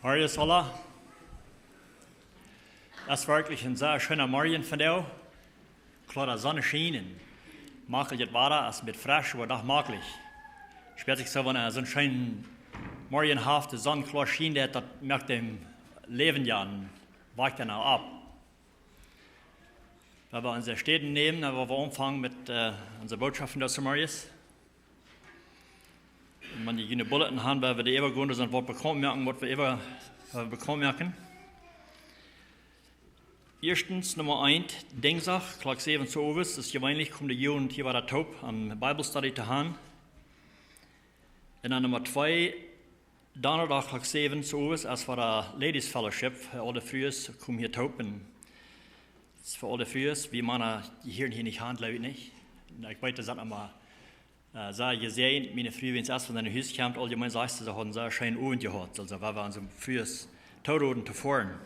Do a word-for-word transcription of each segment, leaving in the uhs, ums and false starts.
Morjes aula. Daut es werkjlich een sea scheena Morjen vondoag. Kloa, de Sonn schient un maklich et Wada es met fresch, oba doch maklich. Spieet sikj soo, wan eena soon scheenen Morjen haft, de Sonn kloa schient, daut, daut moakt däm Läwen jo un wajcht dan uk opp. Wan wie onse Städen nämen, dan woa wie aunfangen met, äh, onse Bootschoft vondoag zemorjes. Un wan jie june Bulletin han, woa wie de äwagonen, dan woa wie bekaunt moaken, waut wie äwa, woa wie bekaunt moaken. Ieeschtens, Numma eent, Dinjsdach, Klock säwen soo owes, es jeweenlich, kjemt de Jugend hia wada toop om Bible Study to han. Un dan Numma twee, Donnadach, Klock säwen soo owes, es fa de Ladies Fellowship, fa aule Frues, kjemt hia toop. Un es fa aule Frues, wie Mana, dee hieren hia nich han, jleew ekj nich. Un ekj weet, daut es emma, äh, sea jesäajent, miene Fru, wan see von äa Hus kjemt, auljemeent sajcht see, see hauden sea scheenen Owent jehaut. Aulsoo, wie woaren onse Frues toroden to foaren.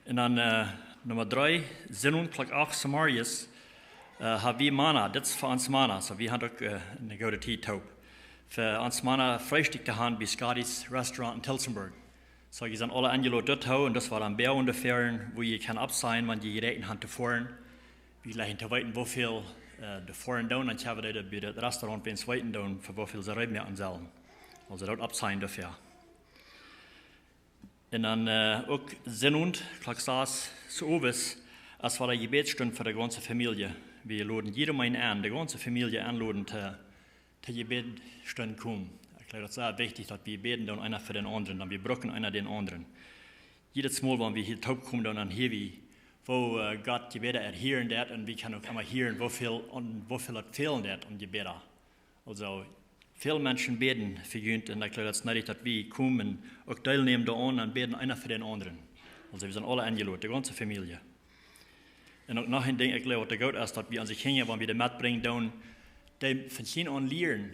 Un dan, äh, Numma dree, Sindach, Klock acht zemorjes, äh, ha wie Mana, dit es fa ons Mana, soo wie han uk, äh, eene goode Tiet toop. Fa ons Mana Freestikj to han bie Scotty's Restaurant en Tillsonburg. Soo, jie sent aule enjelot doa to, un daut woat een Boagen doafäa, wua jie kjennen oppsajen, wan jie jeräakjent han to foaren. Wie jlikjen to weeten, woo väl, äh, doa foaren doonen, un kjenn wie daut bie daut Restaurant, wan see weeten doonen, fa woo väl see reed moaken sellen. Aulsoo daut oppsajen doafäa. Un dan, äh, uk Sindach, Klock sas soo owes, es fa de Jebädsstund fa de gaunze Famielje. Wie loden jieda een en, de gaunze Famielje enloden to, to Jebädsstund komen. Ekj jleew, daut es sea wichtich, daut wie bäden doonen, eena fa dän aundren, dan wie brucken eena dän aundren. Jiedet Mol, wan wie hia toop komen, dan, dan hieren wie, woo, äh, Gott Jebäda erhieren deit, un wie kjennen uk emma hieren, woo väl, aun, woo väl daut fälen deit aun Jebäda. Aulsoo, väl Menschen bäden fa junt, un ekj jleew, daut es needich, daut wie komen un uk deelnämen doaraun un bäden eena fa dän aundren. Aulsoo, wie sent aule enjelot, de gaunze Famielje. Un uk noch een Dinkj, ekj jleew, waut goot es, daut wie onse Kjinja, wan wie dee metbrinjen doonen, dee von kjlien aun lieren,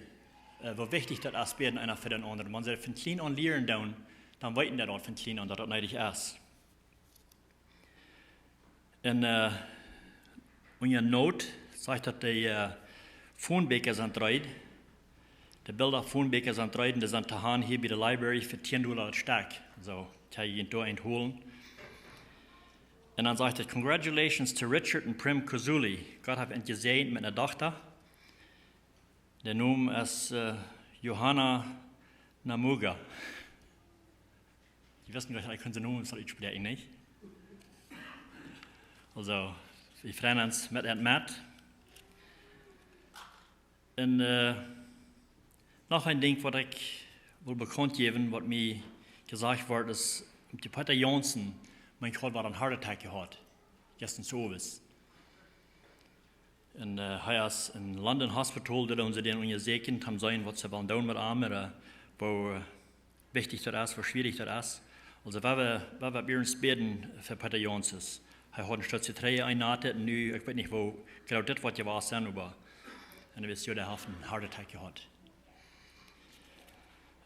äh, woo wichtich daut es, bäden eena fa dän aundren. Wan see von kjlien aun lieren doonen, dan weeten dee daut von kjlien aun, daut daut needich es. Un, äh, unja Noot sajcht daut de, äh, Phonebieekja sent reed. De Bilda Phonebieekja sent reed, dee sent to han hia bie de Library fa tieen Dolla daut Stekj. Soo, kjenn jie doa eent holen. Un dan sajcht et: "Congratulations to Richard and Prim Kuzuli. Gott haft an jesäajent met eene Dochta." De Nomen es, äh, Johanna Namuga. Jie weeten, ekj kunn dän Nomen nich utspräakjen, nä? Aulsoo, wie freien ons met an met. Un, äh, noch een Dinkj, waut ekj well bekaunt jäwen, waut mie jesajcht worden es, daut de Peter Jansen, mien Kjrut, haud een Heart Attack jehaut. Jistren Owes. Un, äh, hee es en London Hospital, doa doonen see dän unjasieekjen, om to seenen, waut see wellen doonen met am, äh, woo, äh, wichtich daut es, woo schwierich daut es. Aulsoo, wie, wie, wie bie ons bäden fa Peter Jansen. Hee haud een Stootje Treeje eenjehaut, un nu, ekj weet nich, woo groot dit woat jewast sennen, oba, un hee wist, jo, hee haft een Heart Attack jehaut.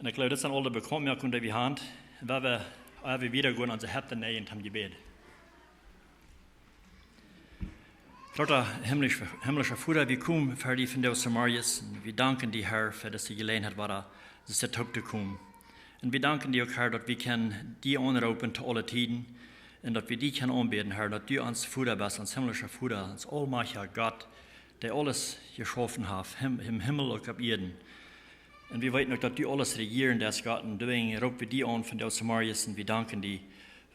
Un ekj jleew, dit sent aule Bekauntmoakungen, dee wie han. Un wie, wie, wie wieda gonen, onse Häupten näajen toom Jebäd. Groota himmlischa, himmlischa Voda, wie komen ver die vondoag zemorjes. Un wie danken die, Herr, fa dise Jeläajenheit, wada, daut es dit toop to komen. Un wie danken die uk, Herr, daut wie kjennen die aunroopen to aule Tieden. Un daut wie die kjennen aunbäden, Herr, daut du ons Voda best, ons himmlischa Voda, ons aulmajchtja Gott, dee aules jeschaufen haft, Him-, em Himmel uk opp Ieed. Un wie weeten uk, daut du aules rejieren deist, Gott, un doawäajen roopen wie die aun vondoag zemorjes un wie danken die,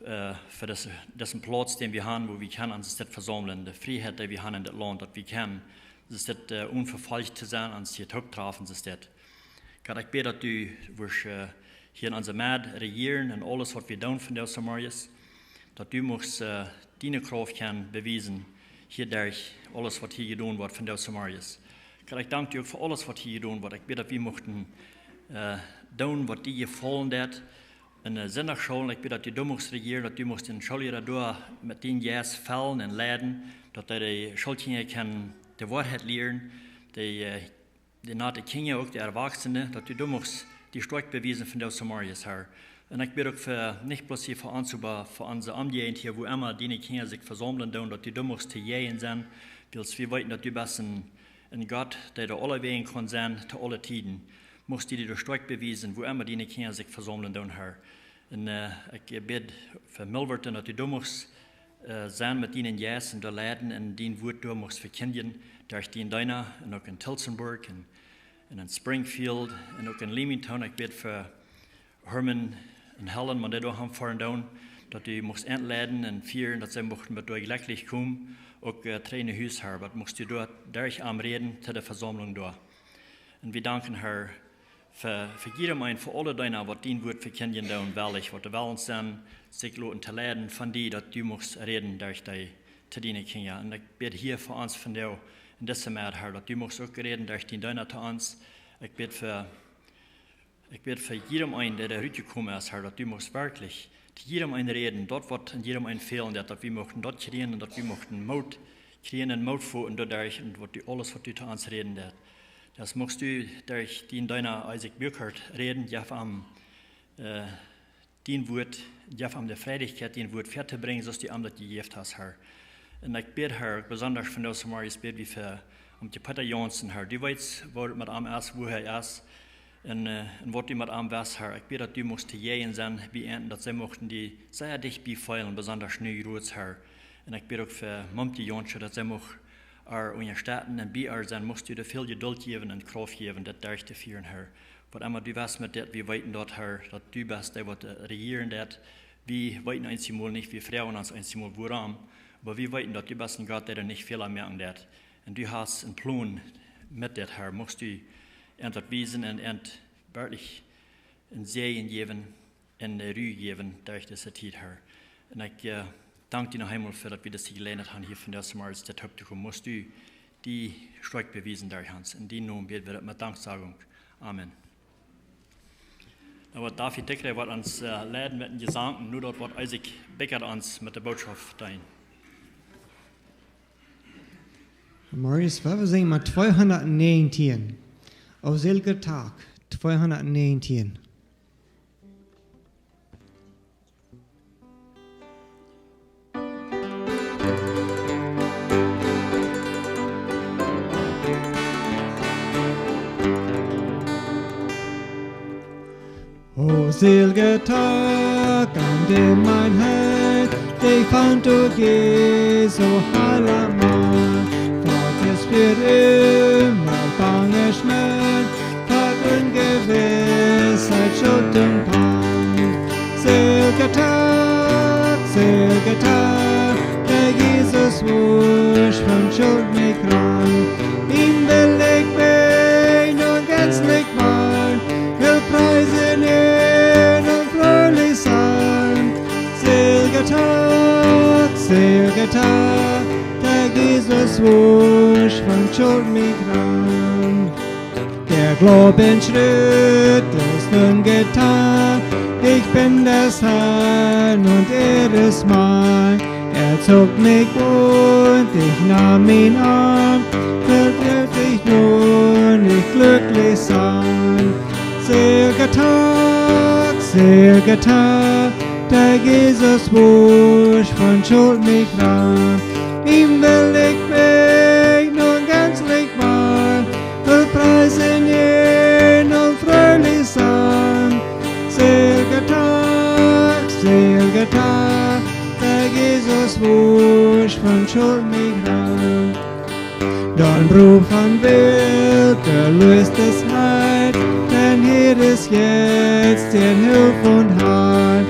äh, fa dise, disen Plauz, dän wie han, wua wie kjennen ons dit vesaumlen, de Frieheit, dee wie han en dit Launt, daut wie kjennen ons dit, äh, onvefolcht to sennen, ons hia toop trafen, ons dit. Gott, ekj bäd, daut du wurscht, äh, hia en onse Med rejieren un aules, waut wie doonen vondoag zemorjes, daut du muchst, äh, diene Krauft kjennen bewiesen, hia derch aules, waut hia jedonen woat vondoag zemorjes. Gott, ekj dank die uk fa aules, waut hia jedonen woat. Ekj bäd, daut wie muchten, äh, doonen, waut die jefaulen deed. En, äh, Sindachschool, ekj bäd, daut du doa muchst rejieren, daut du muchst dän Schoolliera doa met dienen Jeist fellen un leiden, daut hee de Schoolkjinja kaun de Woarheit lieren, dee, äh, de nate Kjinja, uk de Erwachsene, daut du doa muchst die stoakj bewiesen vondoag zemorjes, Herr. Un ekj bäd uk fa, nich bloos hia fa ons, oba fa onse Omjäajent hia, wua emma diene Kjinja sikj vesaumlen doonen, daut du doa muchst to jäajen sennen, wiels wie weeten, daut du best een, een Gott, dee doa aulewäajen kaun sennen, to aule Tieden. muchst du die doa stoakj bewiesen, wua emma diene Kjinja sikj vesaumlen doonen, Herr. Un, äh, ekj bäd fa Milward, daut du doa muchst, äh, sennen met dienen Jeist un doa leiden un dien Wuat doa muchst vekjindjen, derch dienen Deena un uk en Tillsonburg un, un en Springfield un uk en Leamington. Ekj bäd fa Herman un Helen, wan dee doa han foaren doonen, daut du muchst an leiden un fieren, daut see muchten met doa jlekjlich komen, uk, äh, trigj no Hus, Herr, daut muchst du doa derch am räden to de Vesaumlunk doa. Un wie danken, Herr, fa, fa jiedem eenen, fa aule Deena, waut dien Wuat vekjindjen doonen, wellich, waut de Wellen sent, sikj loten to leiden von die, daut du muchst räden derch dee to diene Kjinja. Un ekj bäd hia fa ons vondoag en dise Moagen, Herr, daut du muchst uk räden derch dien Deena to ons. Ekj bäd fa, ekj bäd fa jiedem eenen, dee doa rutjekomen es, Herr, daut du muchst werkjlich to jiedem eenen räden, daut waut en jiedem eenen fälen deit, daut wie muchten daut kjrieen un daut wie muchten Moot kjrieen un Moot foten doaderch un waut du, aules waut du to ons räden deist. Daut muchst du derch dien Deena Isaac Burkhardt räden, jeff am, äh, dien Wuat, jeff am de Freidichkjeit, dien Wuat väatobrinjen, soo aus du am daut jejäft hast, Herr. Un ekj bäd, Herr, besonda vondoag zemorjes bäd wie fa, om Peter Jansen, Herr. Du weetst, woo daut met am es, wua hee es, un, äh, un waut du met am west, Herr. Ekj bäd, daut du muchst to jäajen sennen, bie an, daut see muchten die sea dicht bie feelen, besonda nu jrots, Herr. Un ekj bäd uk fa Mumtje Jansen, daut see mucht ar unjastetten un bie ar sennen, muchst du doa väl Jeduld jäwen un Krauft jäwen, daut derchtofieren, Herr. Waut emma du west met dit, wie weeten daut, Herr, daut du best dee, waut, äh, rejieren deit. Wie weeten eensjemol nich, wie froagen ons eensjemol wuarom, oba wie weeten daut du best een Gott, dee doa nich Fäla moaken deit. Un du hast een Plon met dit, Herr. Muchst du an daut wiesen un an werkjlich een Säajen jäwen un eene Ru jäwen derch dise Tiet, Herr. Un ekj, äh, dank die noch eemol fa daut wie dise Jeläajenheit haben, hia vondoag zemorjes toop to komen. Muchst du die stoakj bewiesen derch ons. En dienen Nomen bäd wie daut met Danksagung. Amen. Dan woat David Dickrey woat ons, äh, leiden met een Jesank, nu daut woat Isaac Bickert ons met de Bootschoft deenen. Morjes, wie singen mau tweehundatnäajentieen. O seelja Dach, tweehundatnäajentieen. O seelja Dach, aun däm mien Hoat sikj funk, o Jesus, heilja Mann, daut es fa emma bange Schmolt, daut Onjewesse, Schult un Pang. Seelja Dach, seelja Dach, dee Jesus wusch von Schult un Krank. Am well ekj bäden un gänzlich woaren, well priesen, ehren un fröhlich sennen. Seelja Dach, seelja Dach, dee Jesus wusch von Schult un Krank. De Gloowen Schritt es nu jetan, ekj sie des Herrn un er es mien. Hee trakjt mie aun, hee neem mie aun, well werkjlich nu ekj jlekjlich sennen. Seelja Dach, seelja Dach, dee Jesus wusch von Schult un Krank. Am well ekj bäden un gänzlich woaren, well priesen, ehren un fröhlich sennen. Seelja Dach, seelja Dach, dee Jesus wusch von Schult un Krank. Dan Ruff aun Welt, erlöst es Heil, denn hee es jetzt en Hilf un Heil.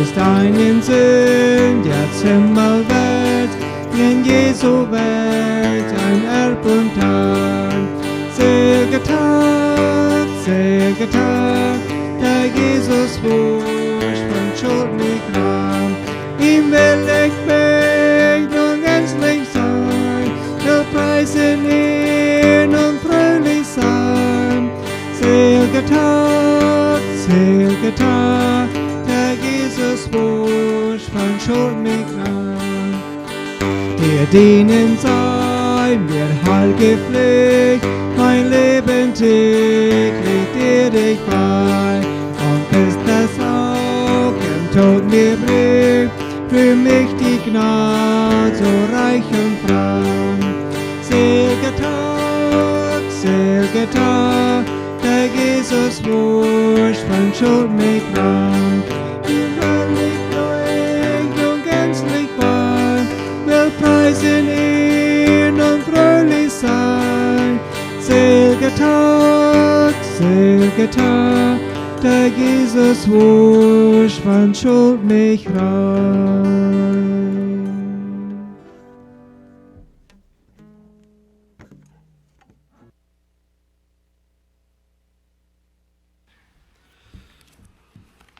Ist deinen Sünden jetzt Himmel weit, in Jesu Welt ein Erb und Heil. Seelja Dach, seelja Dach, dee Jesus wusch von Schult un Krank. Am well ekj bäden un gänzlich sennen, well priesen, ehren un fröhlich sennen. Seelja Dach, seelja Dach, dee Jesus wusch von Schult un Krank. Dir dienen sie mir heilje Pflicht, mien Läwen täglich dir ekj weihe. Un best es uk em Doot mie brinjt, fa mie die Jnod soo rikj un froo. Seelja Dach, seelja Dach, dee Jesus worscht von Schult mie rein. Wie well mie nich un gänzlich bie, well priesen, ehren un fröhlich sennen. Selwja Tag, selwja Tag, dee Jesus worscht von Schult mie rein.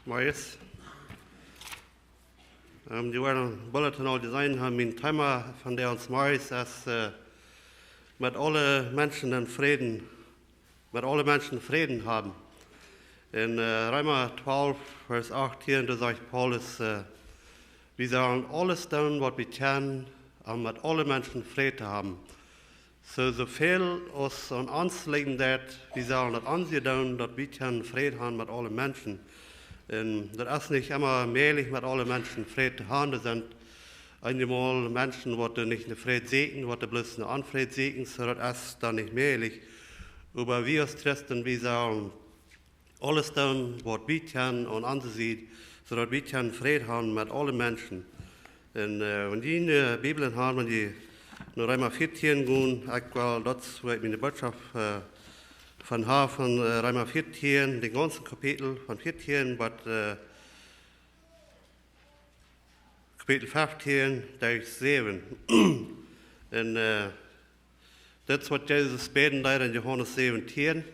Morjes. Ähm, jie woaren em Bulletin aul jeseenen haben, mien Thema von dän Morjes es, äh, met aule Menschen en Fräd, met aule Menschen Fräd haben. En, äh, Reema twalf, Varsch achtieen, doa sajcht Paulus, äh, wie sellen aules doonen, waut wie kjennen, om met aule Menschen Fräd to haben. Soo, soo väl aus aun ons lijen deit, wie sellen daut aunseenen, daut wie kjennen Fräd haben met aule Menschen. Un daut es nich emma mäajlich, met aule Menschen Fräd to haben. Doa sent eenjemol Menschen, waut nich no Fräd sieekjen, waut bloos no Onfräd sieekjen, soo daut es dan nich mäajlich. Oba wie aus Christen, wie sellen aules doonen, waut wie kjennen aun onse Sied, soo daut wie kjennen Fräd haben met aule Menschen. Un, äh, wan jie, äh, Bibel haben, wan jie no Reema vieetieen gonen, ekj well, daut es, wua ekj miene Bootschoft, äh, von hab, von, äh, Reema vieetieen, dän gaunzen Kapitel von vieetieen bat, äh, Kapitel fieftieen, Varsch säwen. Un, äh, daut es waut Jesus bäden deed en Johanes säwentieen.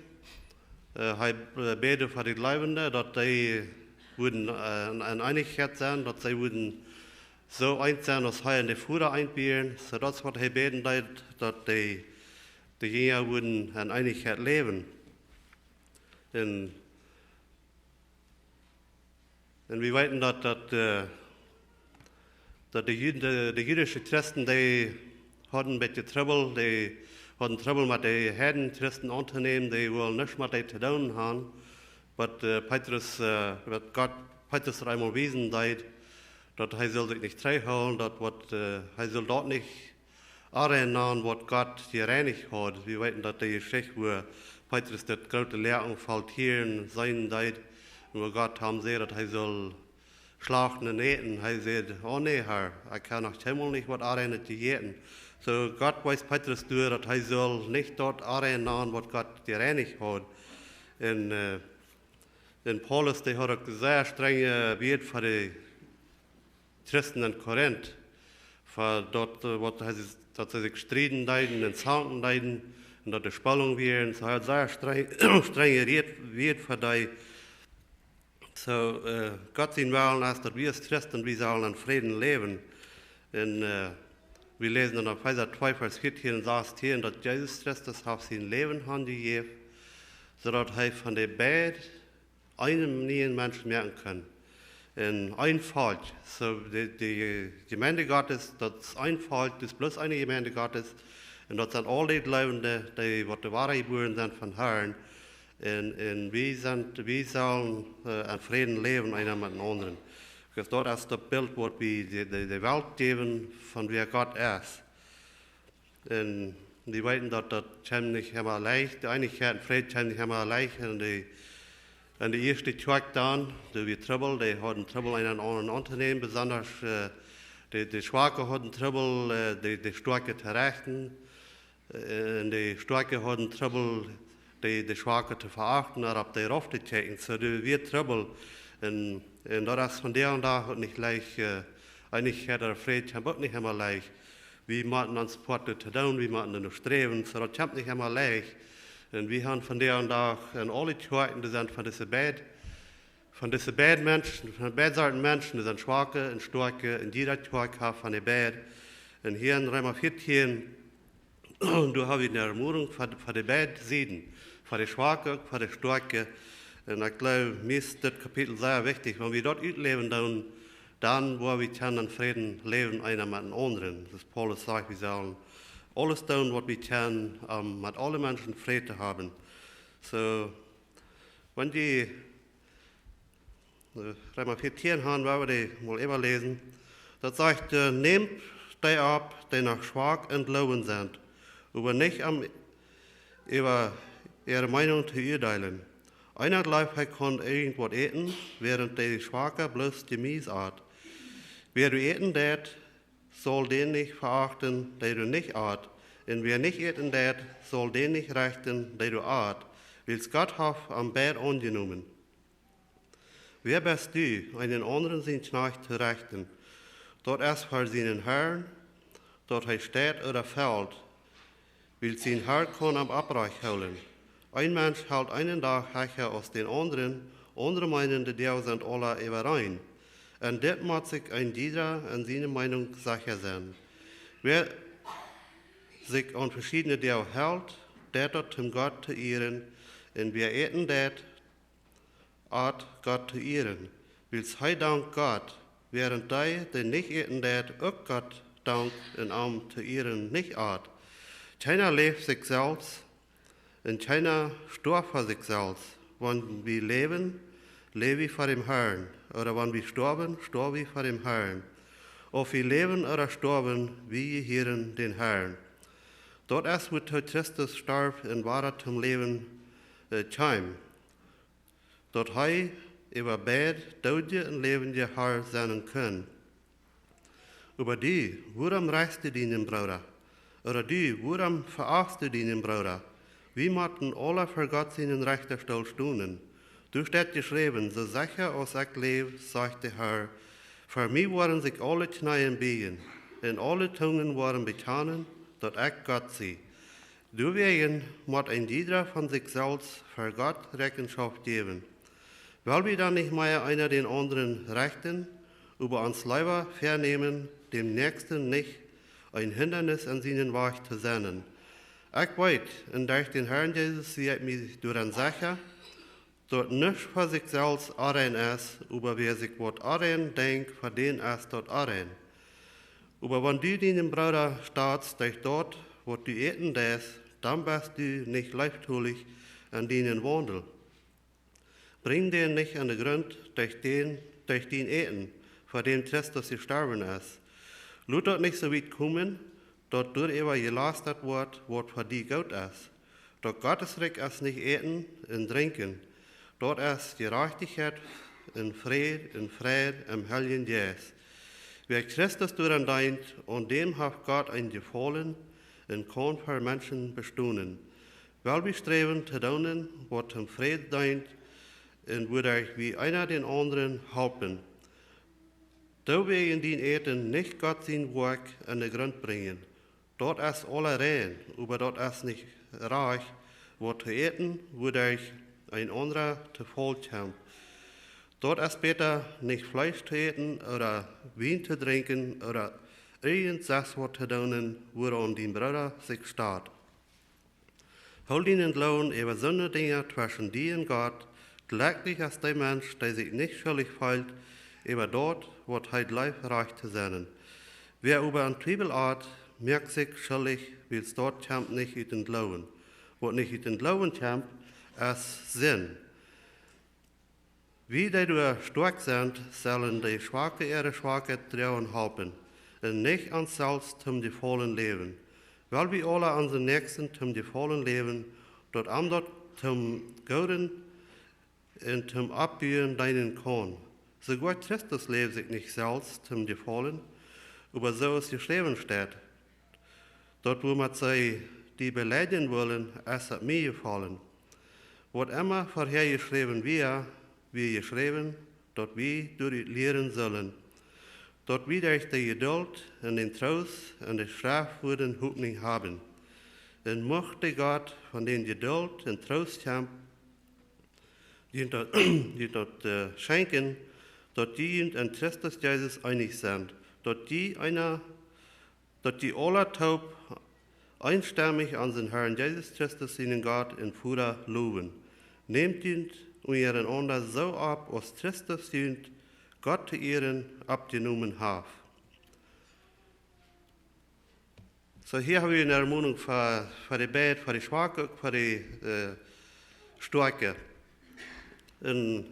Äh, hee, äh, bäd fa de Jleewende, daut dee wudden, äh, en, en Eenichkjeit sennen, daut see wudden soo eent sennen aus hee un de Voda eent wieren. Soo daut es waut hee bäden deed, daut dee, de Jinja wudden en Eenichkjeit läwen. Un Un wie weeten daut, daut, äh, daut de Jud-, de, de jüdische Christen, dee hauden een bät Trubbel, dee hauden Trubbel met de Heiden Christen auntonämen, dee wullen nuscht met dee to doonen haben. Waut, äh, Petrus, äh, waut Gott Petrus eenmol wiesen deed, daut hee sull sikj nich trigjhoolen, daut waut, äh, hee sull daut nich aunrieren, waut Gott jereinicht haud. Wie weeten daut de Jeschicht, wua Petrus daut groote Läagen voll Tieren seenen deed, un wua Gott am säd, daut hee sull schlachten un äten. Hee säd: "Oh nä, Herr, ekj hab noch kjeenmol nich waut Aunrienet jejäten." Soo, Gott wees Petrus doa, daut hee sull nich daut aunrieren, waut Gott jereinicht haud. Un, äh, un Paulus, dee haud uk sea strenje Wieed fa de Christen en Korinth, fa daut, äh, waut hee, daut see sikj strieden deeden un zanken deeden, un daut doa Spaltung wia, un soo hee haud sea streng, strenge Riet, Wieed fa dee. Soo, äh, Gott sien Wellen es, daut wie aus Christen, wie sellen en Fräd läwen. Un, äh, wie läsen en Efeesa twee, Varsch vieetieen un sastieen, daut Jesus Christus haft sien Läwen hanjejäft, soo daut hee von de beid eenen nieen Mensch moaken kunn. Un een Volkj, soo de, de Jemeent Gottes, daut es een Volkj, daut es bloos eene Jemeent Gottes. Un daut sent aul dee Jleewende, dee waut de woare jebuaren sent vom Herrn. Un, un wie sent, wie sellen, äh, en Fräd läwen, eena met dän aundren. Wiels daut es daut Bilt, waut wie de, de, de Welt jäwen, von wäa Gott es. Un wie weeten daut, daut kjemt nich emma leicht. De Eenichkjeit un Fräd kjemt nich emma leicht. Un de, un de ieeschte Kjoakj dan, doa wia Trubbel, dee hauden Trubbel, eenen aundren auntonämen, besonda, äh, de, de Schwake hauden Trubbel, äh, de, de Stoakje to rechten. Äh, un de Stoakje hauden Trubbel, de, de Schwake to veachten, ooda opp dee rauf to kjikjen. Soo, doa wia Trubbel. Un, un daut es vondoag dän Dach uk nich leicht, äh, Eenichkjeit ooda Fräd kjemt uk nich emma leicht. Wie motten ons Poat doatoo doonen, wie motten doano sträwen, soo daut kjemt nich emma leicht. Un wie haben vondoag dän Dach en aule Kjoakjen, doa sent von dise beid, von dise beid Menschen, von beid Sorten Menschen, doa sent Schwake un Stoakje, un jieda Kjoakj haft von de beid. Un hia en Reema vieetieen, doa hab wie eene Ermutrunk fa, fa de beid Sieden, fa de Schwake, fa de Stoakje. Un ekj jleew, mie es dit Kapitel sea wichtich. Wan wie daut utläwen, dan, dan woa wie kjennen en Fräd läwen, eena met dän aundren. Soo aus Paulus sajcht, wie sellen aules doonen, waut wie kjennen, om met aule Menschen Fräd to haben. Soo, wan wie, äh, Reema vieetieen haben, woa wie dee mol äwaläsen. Daut sajcht, äh: "Nämt dee opp, dee noch schwak em Gloowen sent, oba nich om äwa äare Meenunk to urdeelen. Eena jleeft, hee kaun irjentwaut äten, wäarent de Schwaka bloos Jemies at. Wäa doa äten deit, saul dän nich veachten, dee doa nich at. Un wäa nich äten deit, saul dän nich rechten, dee doa at, wiels Gott haft am beid aunjenomen. Wäa best du, eenen aundren sien Kjnajcht to rechten? Daut es fa sienen Harn, daut hee steit ooda felt, wiels sien Har kaun am oprajcht hoolen. Een Mensch helt eenen Dach hecha aus dän aundren, aundre meenen, de Doag sent aula äwareen. Un dit mott sikj een jieda en siene Meenunk secha sennen. Wäa sikj aun veschiedne Doag helt, deit daut om Gott to ieren, un wäa äten deit, at Gott to ieren, wiels hee dankt Gott, wäarent dee, dee nich äten deit, uk Gott dankt un am to ieren nich at. Kjeena läft sikj selfst, un kjeena stoaft fa sikj selfst. Wan wie läwen, läw wie fa däm Harn, ooda wan wie stoawen, stoaw wie fa däm Harn. Auf wie läwen ooda stoawen, wie jehieren däm Harn. Daut es, wuatoo Christus storf un wada toom Läwen, äh, kjeem, daut hee äwa beid Doodje un Läwendje Har sennen kunn. Oba du, wuarom rajchst du dienen Brooda? Ooda du, wuarom veachtst du dienen Brooda? Wie motten aula ver Gott sienen Rechtastool stonen. Doa steit jeschräwen: Soo secha aus ekj läw, sajcht de Har, ver mie woaren sikj aule Kjneeen bieejen, un aule Tungen woaren bekjanen, daut ekj Gott sie. Doawäajen mott een jieda von sikj selfst ver Gott Rechenschoft jäwen. Well wie dan nich mea eena dän aundren rechten, oba ons leewa vänämen, däm Näakjsten nich een Hindanis aun sienen Wajch to sennen? Ekj weet, un derch dän Harn Jesus sie ekj mie doaraun secha, daut nuscht fa sikj selfst onrein es, oba wäa sikj waut onrein denkjt, fa dän es daut onrein. Oba wan du dienen Brooda stotst derch daut, waut du äten deist, dan best du nich leeftolich en dienen Waundel. Brinj dän nich aun de Grunt derch dän, derch dien Äten, fa dän Christus jestorwen es. Lot daut nich soo wiet komen, daut doaräwa jelastat woat, waut fa die goot es. Daut Gottes Rikj es nich Äten un Drinkjen, daut es Jerajchtichkjeit un Fräd un Freid em Heiljen Jeist. Wäa Christus doaraun deent, aun däm haft Gott een Jefaulen un kaun ver Menschen bestonen. Well wie sträwen to doonen, waut toom Fräd deent, un wuaderch wie eena dän aundren halpen. Doawäajen dien Äten nich Gott sien Woakj aun de Grunt brinjen. Daut es aula rein, oba daut es nich rajcht, waut to äten, wuaderch een aundra to Faul kjemt. Daut es bäta, nich Fleesch to äten ooda Wien to drinkjen ooda irjent sest waut to doonen, wuaraun dien Brooda sikj stot. Hool dienen Gloowen äwa soone Dinja tweschen die un Gott. Jlekjlich es dee Mensch, dee sikj nich schuldich feelt äwa daut, waut hee jleeft rajcht to sennen. Wäa oba aun Twiewel at, moakt sikj schuldich, wiels daut kjemt nich ut dän Gloowen. Waut nich ut dän Gloowen kjemt, es Sind. Wie, dee doa stoakj sent, sellen de Schwake äare Schwakheit droagen halpen un nich ons selfst toom Jefaulen läwen. Well wie aula onsen Näakjsten toom Jefaulen läwen, daut am daut toom Gooden un toom Oppbuen deenen kaun. Soogoa Christus läwd sikj nich selfst toom Jefaulen, oba soo aus jeschräwen steit: Daut, wuamet see die beleidjen wullen, es daut mie jefaulen. Waut emma verhäa jeschräwen wia, wia jeschräwen, daut wie doaderch lieren sullen, daut wie derch de Jedult un dän Troost aun de Schreftwieed Hopninj haben. Un mucht de Gott von dän Jedult un Troost kjemt, junt daut, junt daut, äh, schenkjen, daut jie junt en Christus Jesus eenich sent, daut jie eena, daut jie aula toop eenstemmich onsen Harn Jesus Christus, sienen Gott un Voda, lowen. Nämt junt unjarenaunda soo opp, aus Christus junt, Gott to Ieren, oppjenomen haft. Soo, hia hab wie eene Ermonunk fa, fa de beid, fa de Schwake, uk fa de, äh, Stoakje. Un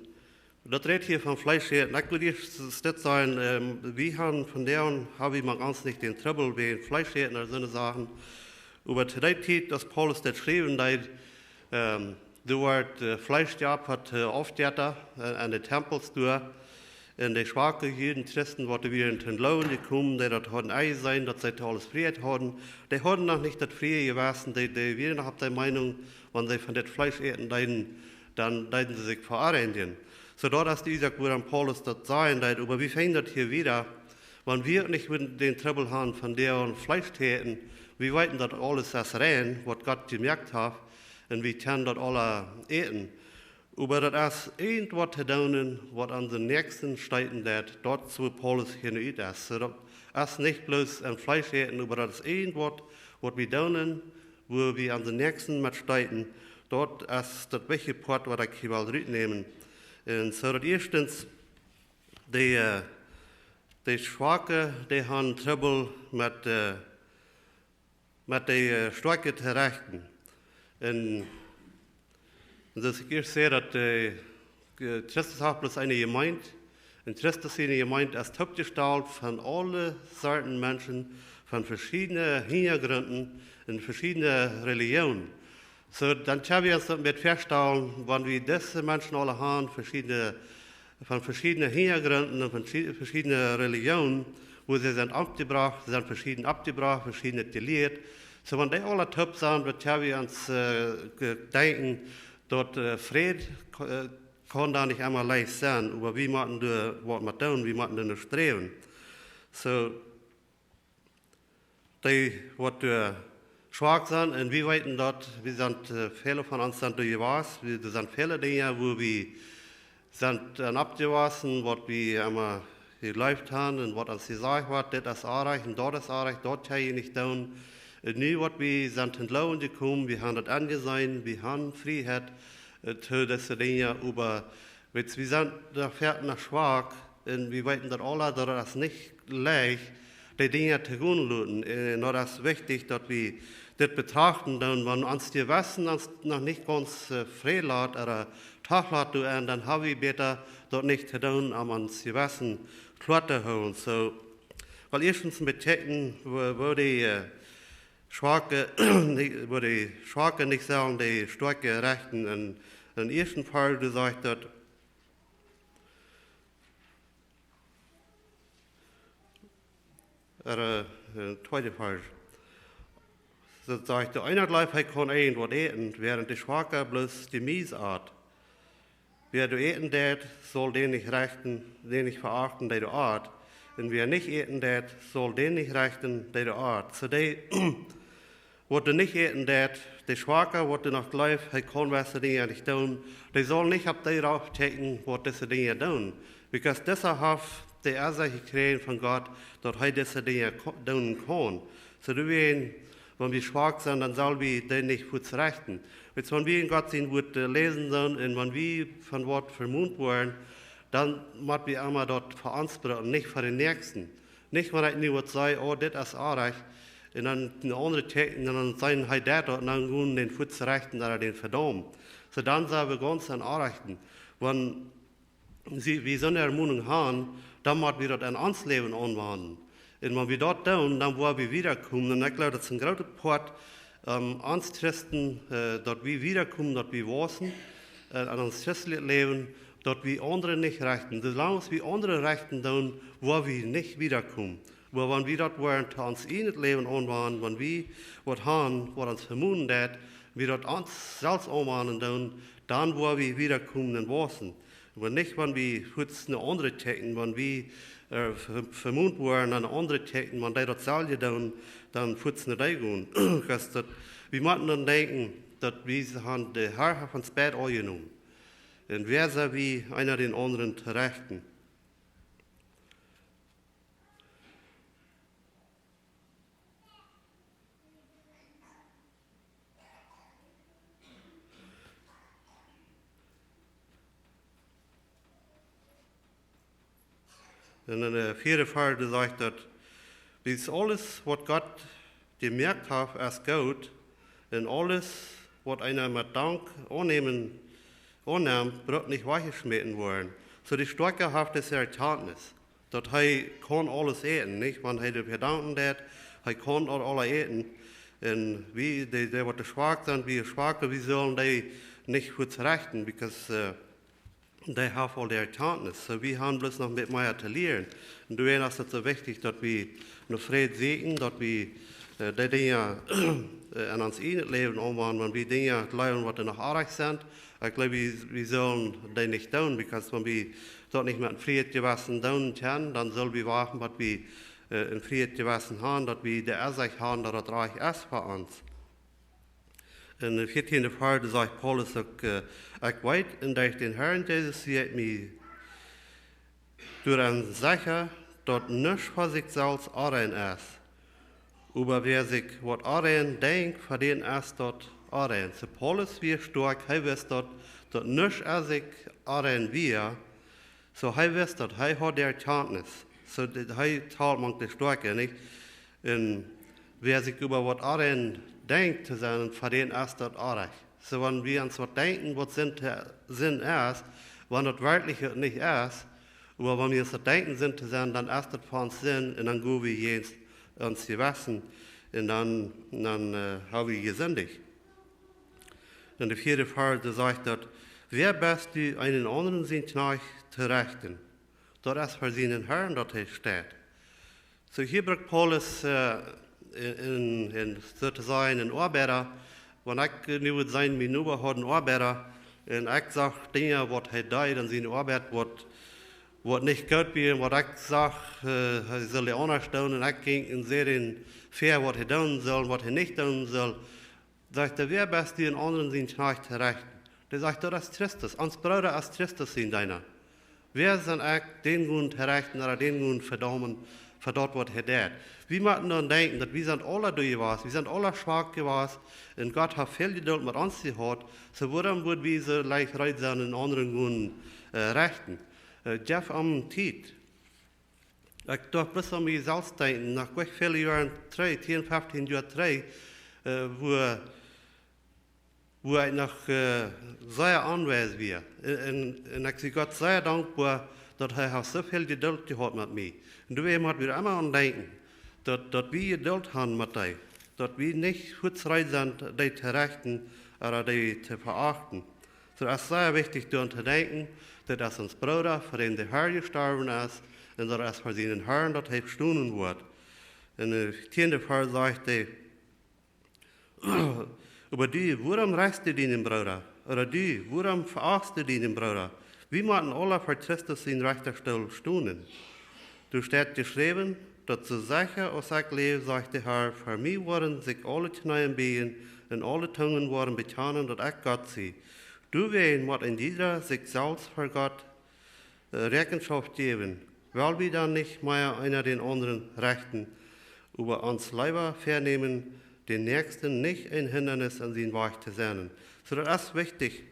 daut rät hia von Fleesch äten. Un ekj well ieescht s-, dit sajen, ähm, wie haben vondoag, hab wie mank ons nich dän Trubbel wäajen Fleesch äten ooda soone Sachen. Oba to dee Tiet, aus Paulus daut schreewen deed, ähm, Doa wort, äh, Fleesch jeopfat, äh, Aufjetta, äh, aun de Tempels doa. Un de schwake Juden, Christen, waut doa wieren toom Gloowen jekomen, dee daut hauden enjeseenen, daut see to aules Frieheit hauden, dee hauden noch nich daut frie Jewessen, dee, dee wieren noch opp de Meinunk, wan see von dit Fleesch äten deeden, dan deeden see sikj veonreinjen. Soo daut es de Uasoak, wuarom Paulus daut sajen deed, oba wie finjen daut hia wada, wan wie uk nich wudden dän Trubbel haben von däa aun Fleesch to äten, wie weeten, daut aules es rein, waut Gott jemoakt haft, un wie kjennen daut aula äten. Oba daut es irjentwaut to doonen, waut onsen Näakjsten steeten deit, daut es wua Paulus hia nu ut es. Soo daut es nich bloos een Fleesch äten, oba daut es irjentwaut, waut wie doonen, wua wie onsen Näakjsten met steeten. Daut es daut wichtje Poat, waut ekj hia well rutnämen. Un soo daut ieeschtens, de, äh, de Schwake, dee haben Trubbel met, äh, met de, äh, Stoakje to rechten. Un soo aus ekj ieescht säd, daut, äh, Christus haft bloos eene Jemeent. Un Christus siene Jemeent es toopjestalt von aule Sorten Menschen, von veschiedne Hinjagrunden un veschiedne Religionen. Soo, dan kjenn wie ons daut met väastalen, wan wie dise Menschen aula haben, veschiedne, von veschiedne Hinjagrunden un von veschied-, veschiedne Religionen, wua see sent oppjebrocht, see sent veschieden oppjebrocht, veschieden jelieet. Soo, wan dee aula toop sent, daut kjenn wie ons, äh, ge-, denkjen, daut, äh, Fräd, äh, kaun doa nich emma leicht sennen, oba wie motten doa waut met doonen, wie motten doa no sträwen. Soo, dee waut, äh, schwak sent, un wie weeten daut, wie sent, äh, väle von ons sent doa jewast, wie, doa sent väle Dinja, wua wie sent aun oppjewossen, waut wie emma jejleeft haben un waut ons jesajcht woat, dit es oajch un daut es oajch, daut kjenn jie nich doonen. Un nu waut wie sent toom Gloowen jekomen, wie haben daut enjeseenen, wie haben Frieheit, äh, to dise Dinja, oba weetst, wie sent doa foaken noch schwak un wie weeten daut aula, daut et es nich leicht, dee Dinja to gonen loten. Un daut es wichtich, daut wie dit betrachten doonen, wan ons Jewessen ons noch nich gaunz, äh, frie lat ooda toolat doa, un dan ha wie bäta daut nich to doonen, om ons Jewessen kloa to hoolen. Soo, well, ieeschtens een bät kjikjen, wua, wua dee, äh, Schwake, nich, wua dee Schwake nich sellen dee Stoakje rechten. Un, un ieeschtens Varsch, doa sajcht daut, äh, äh, tweede Varsch. Daut sajcht, de eena jleeft, hee kaun irjentwaut äten, wäarent de Schwaka bloos Jemies at. Wäa doa äten deit, saul dän nich rechten, dän nich veachten, dee doa at. Un wäa nich äten deit, saul dän nich rechten, dee doa at. Soo dee, waut doa nich äten deit, de Schwaka, waut doa noch jleeft, hee kaun dise Dinja nich doonen, dee saul nich opp dee rauf kjikjen, waut dise Dinja doonen. Because disa haft de Ensecht jekjräajen von Gott, daut hee dise Dinja ko-, doonen kaun. Soo doawäajen, wan wie schwak sent, dan sell wie dee nich fuaz rechten. Weetst, wan wie en Gott sien Wort, äh, läsen sellen un wan wie von Wort vemont woaren, dan mott wie emma daut fa ons brucken, nich fa dän Näakjsten. Nich wan ekj nu waut saj, oh, dit es oajch, un dan een aundra kjikjt un dan sajen, hee deit daut, un dan gonen dän fuaz rechten ooda dän vedaumen. Soo dan sent wie gaunz aum Oajchen. Wan see, wie soone Ermonunk haben, dan mott wie daut en ons Läwen aunwenjen. Un wan wie daut doonen, dan woa wie wiederkomen. Un ekj jleew, daut es een groota Poat, ähm, ons Christen, äh, daut wie wiederkomen, daut wie wausen, äh, aun ons christeljet Läwen, daut wie aundre nich rechten. Soo lang aus wie aundre rechten doonen, woa wie nich wiederkomen. Oba wan wie daut woaren to ons ieejnet Läwen aunwenjen, wan wie waut haben, waut ons vemonen deit, wie daut ons selfst aunwenjen doonen, dan woa wie wiederkomen un wausen. Oba nich, wan wie fuaz no aundre kjikjen, wan wie, äh, ve-, vemont woaren aun aundre kjikjen, wan dee daut selwje doonen, dan fuaz no dee gonen. Because daut, wie motten dan denkjen, daut wie haben dän Harn von spät aunjenomen. Un wäa sent wie, eena dän aundren to rechten? Un en de vieede Varsch, doa sajcht daut, wiels aules, waut Gott jemoakt haft, es goot, un aules, waut eena met Dank aunnämen, aunnemt, brukt nich wajchjeschmäten woaren. Soo de Stoakja haft dise Erkjantnis, daut hee kaun aules äten, nich? Wan hee doa vedanken deit, hee kaun daut aula äten. Un wie, dee, dee waut schwak sent, wie Schwake, wie sellen dee nich fuaz rechten, because, äh, dee haben aul de Erkjantnis. So, wie haben bloos noch met mea to lieren. Un doawäajen es et soo wichtich, daut wie no Fräd sieekjen, daut wie, äh, dee Dinja, äh, en ons ieejnet Läwen aunwenjen, wan wie Dinja jleewen, waut noch oajch sent. Ekj jleew, wie, wie sellen dee nich doonen, because wan wie daut nich met een frieet Jewessen doonen kjennen, dan sell wie wachten, waut wie, äh, een frieet Jewessen haben, daut wie de Eensecht haben, daut et rajcht es fa ons. En de vieetiende Varsch sajcht Paulus uk, äh: "Ekj weet, un derch dän Herrn Jesus sie ekj mie doaraun secha, daut nuscht fa sikj selfst onrein es. Oba wäa sikj waut onrein denkjt, fa dän es daut onrein." So Paulus wia stoakj, hee wist daut, daut nuscht aun sikj onrein wia. So hee wist daut, hee haud de Erkjantnis. So de-, hee talt mank de Stoakje, nich? Un wäa sikj oba waut onrein denkjt to sennen, fa dän es daut onrajcht. So wan wie ons waut denkjen, waut Sind, Sind es, wan daut werkjlich nich es, oba wan wie ons daut denkjen, Sind to sennen, dan es daut fa ons Sind, un dan go wie jäajen ons Jewessen, un dan, dan, äh, ha wie jesindicht. En de vieede Varsch, doa sajcht daut: "Wäa best du, eenen aundren sien Kjnajcht to rechten?" Daut es fa sienen Herrn, daut hee steit. So hia brukt Paulus, äh, en, en, en, soo to sajen, een Oabeida. Wan ekj nu wudd sennen, mien Noba haud een Oabeida, un ekj sach Dinja, waut hee deed en siene Oabeit, waut, waut nich goot wia, un waut ekj sach, äh, hee sull dee aundasch doonen, un ekj jinkj un säd am väa, waut hee doonen sull, waut hee nich doonen sull. Sajcht hee: "Wäa best du, eenen aundren sien Kjnajcht to rechten?" Dee sajcht: "Daut es Christus, ons Brooda es Christus sien Deena. Wäa sie ekj, dän gonen to rechten ooda dän gonen vedaumen fa daut, waut hee deit?" Wie motten dan denkjen, daut wie sent aula doa jewast, wie sent aula schwak jewast, un Gott haft väl Jedult met ons jehaut, so wuarom wudd wie soo leicht reed sennen, eenen aundren gonen, äh, rechten? Äh, jeff am Tiet. Ekj docht bloos aun mie selfst denkjen, noch goanich väle Joaren trigj, tieen, feftieen Joa trigj, äh, wua, wua ekj noch, äh, sea onweis wia. Un, un, un ekj sie Gott sea dankboa, daut hee haft soo väl Jedult jehaut met mie. Un doawäajen mott wie emma aun denkjen, daut, daut wie Jedult haben met dee, daut wie nich fuaz reed sent, dee to rechten ooda dee to veachten. So, daut es sea wichtich, doaraun to denkjen, daut es ons Brooda, fa dän de Herr jestorwen es, un daut es fa sienen Herrn, daut hee stonen woat. En de tiende Varsch sajcht hee: "Oba du, wuarom rechst du dienen Brooda? Ooda du, wuarom veachst du dienen Brooda? Wie motten aula ver Christus sienen Rechtastool stonen. Doa steit jeschräwen, daut soo secha aus ekj läw, sajcht de Herr, ver mie woaren sikj aule Kjnees bieejen un aule Tungen woaren bekjanen, daut ekj Gott sie. Doawäajen mott een jieda sikj selfst ver Gott, äh, Räakjenschoft jäwen. Well wie dan nich mea eena dän aundren rechten, oba ons leewa vänämen, dän Näakjsten nich een Hindanis aun sienen Wajch to sennen?" So, daut es wichtich,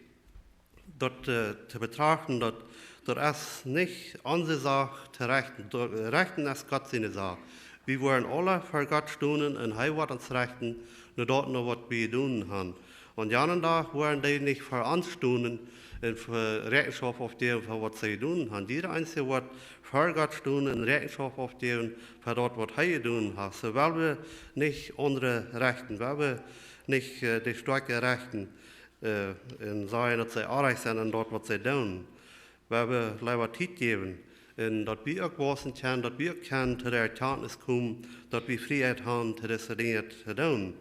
daut, äh, to betrachten, daut, daut es nich onse Sach to rechten. Daut, äh, rechten es Gott siene Sach. Wie woaren aula ver Gott stonen un hee woat ons rechten, no daut, no waut wie jedonen haben. Un jan een Dach woaren dee nich ver ons stonen un ver Räakjenschoft aufjäwen fa waut see jedonen haben. Jieda eensja woat ver Gott stonen un Räakjenschoft aufjäwen fa daut, waut hee jedonen haft. So, well wie nich aundre rechten, well wie nich, äh, de Stoakje rechten, äh, un sajen, daut see onrajcht sent en daut, waut see doonen. Well wie leewa Tiet jäwen, un daut wie uk wausen kjennen, daut wie uk kjennen to de Erkjantnis komen, daut wie Frieheit haben, to dise Dinja to doonen.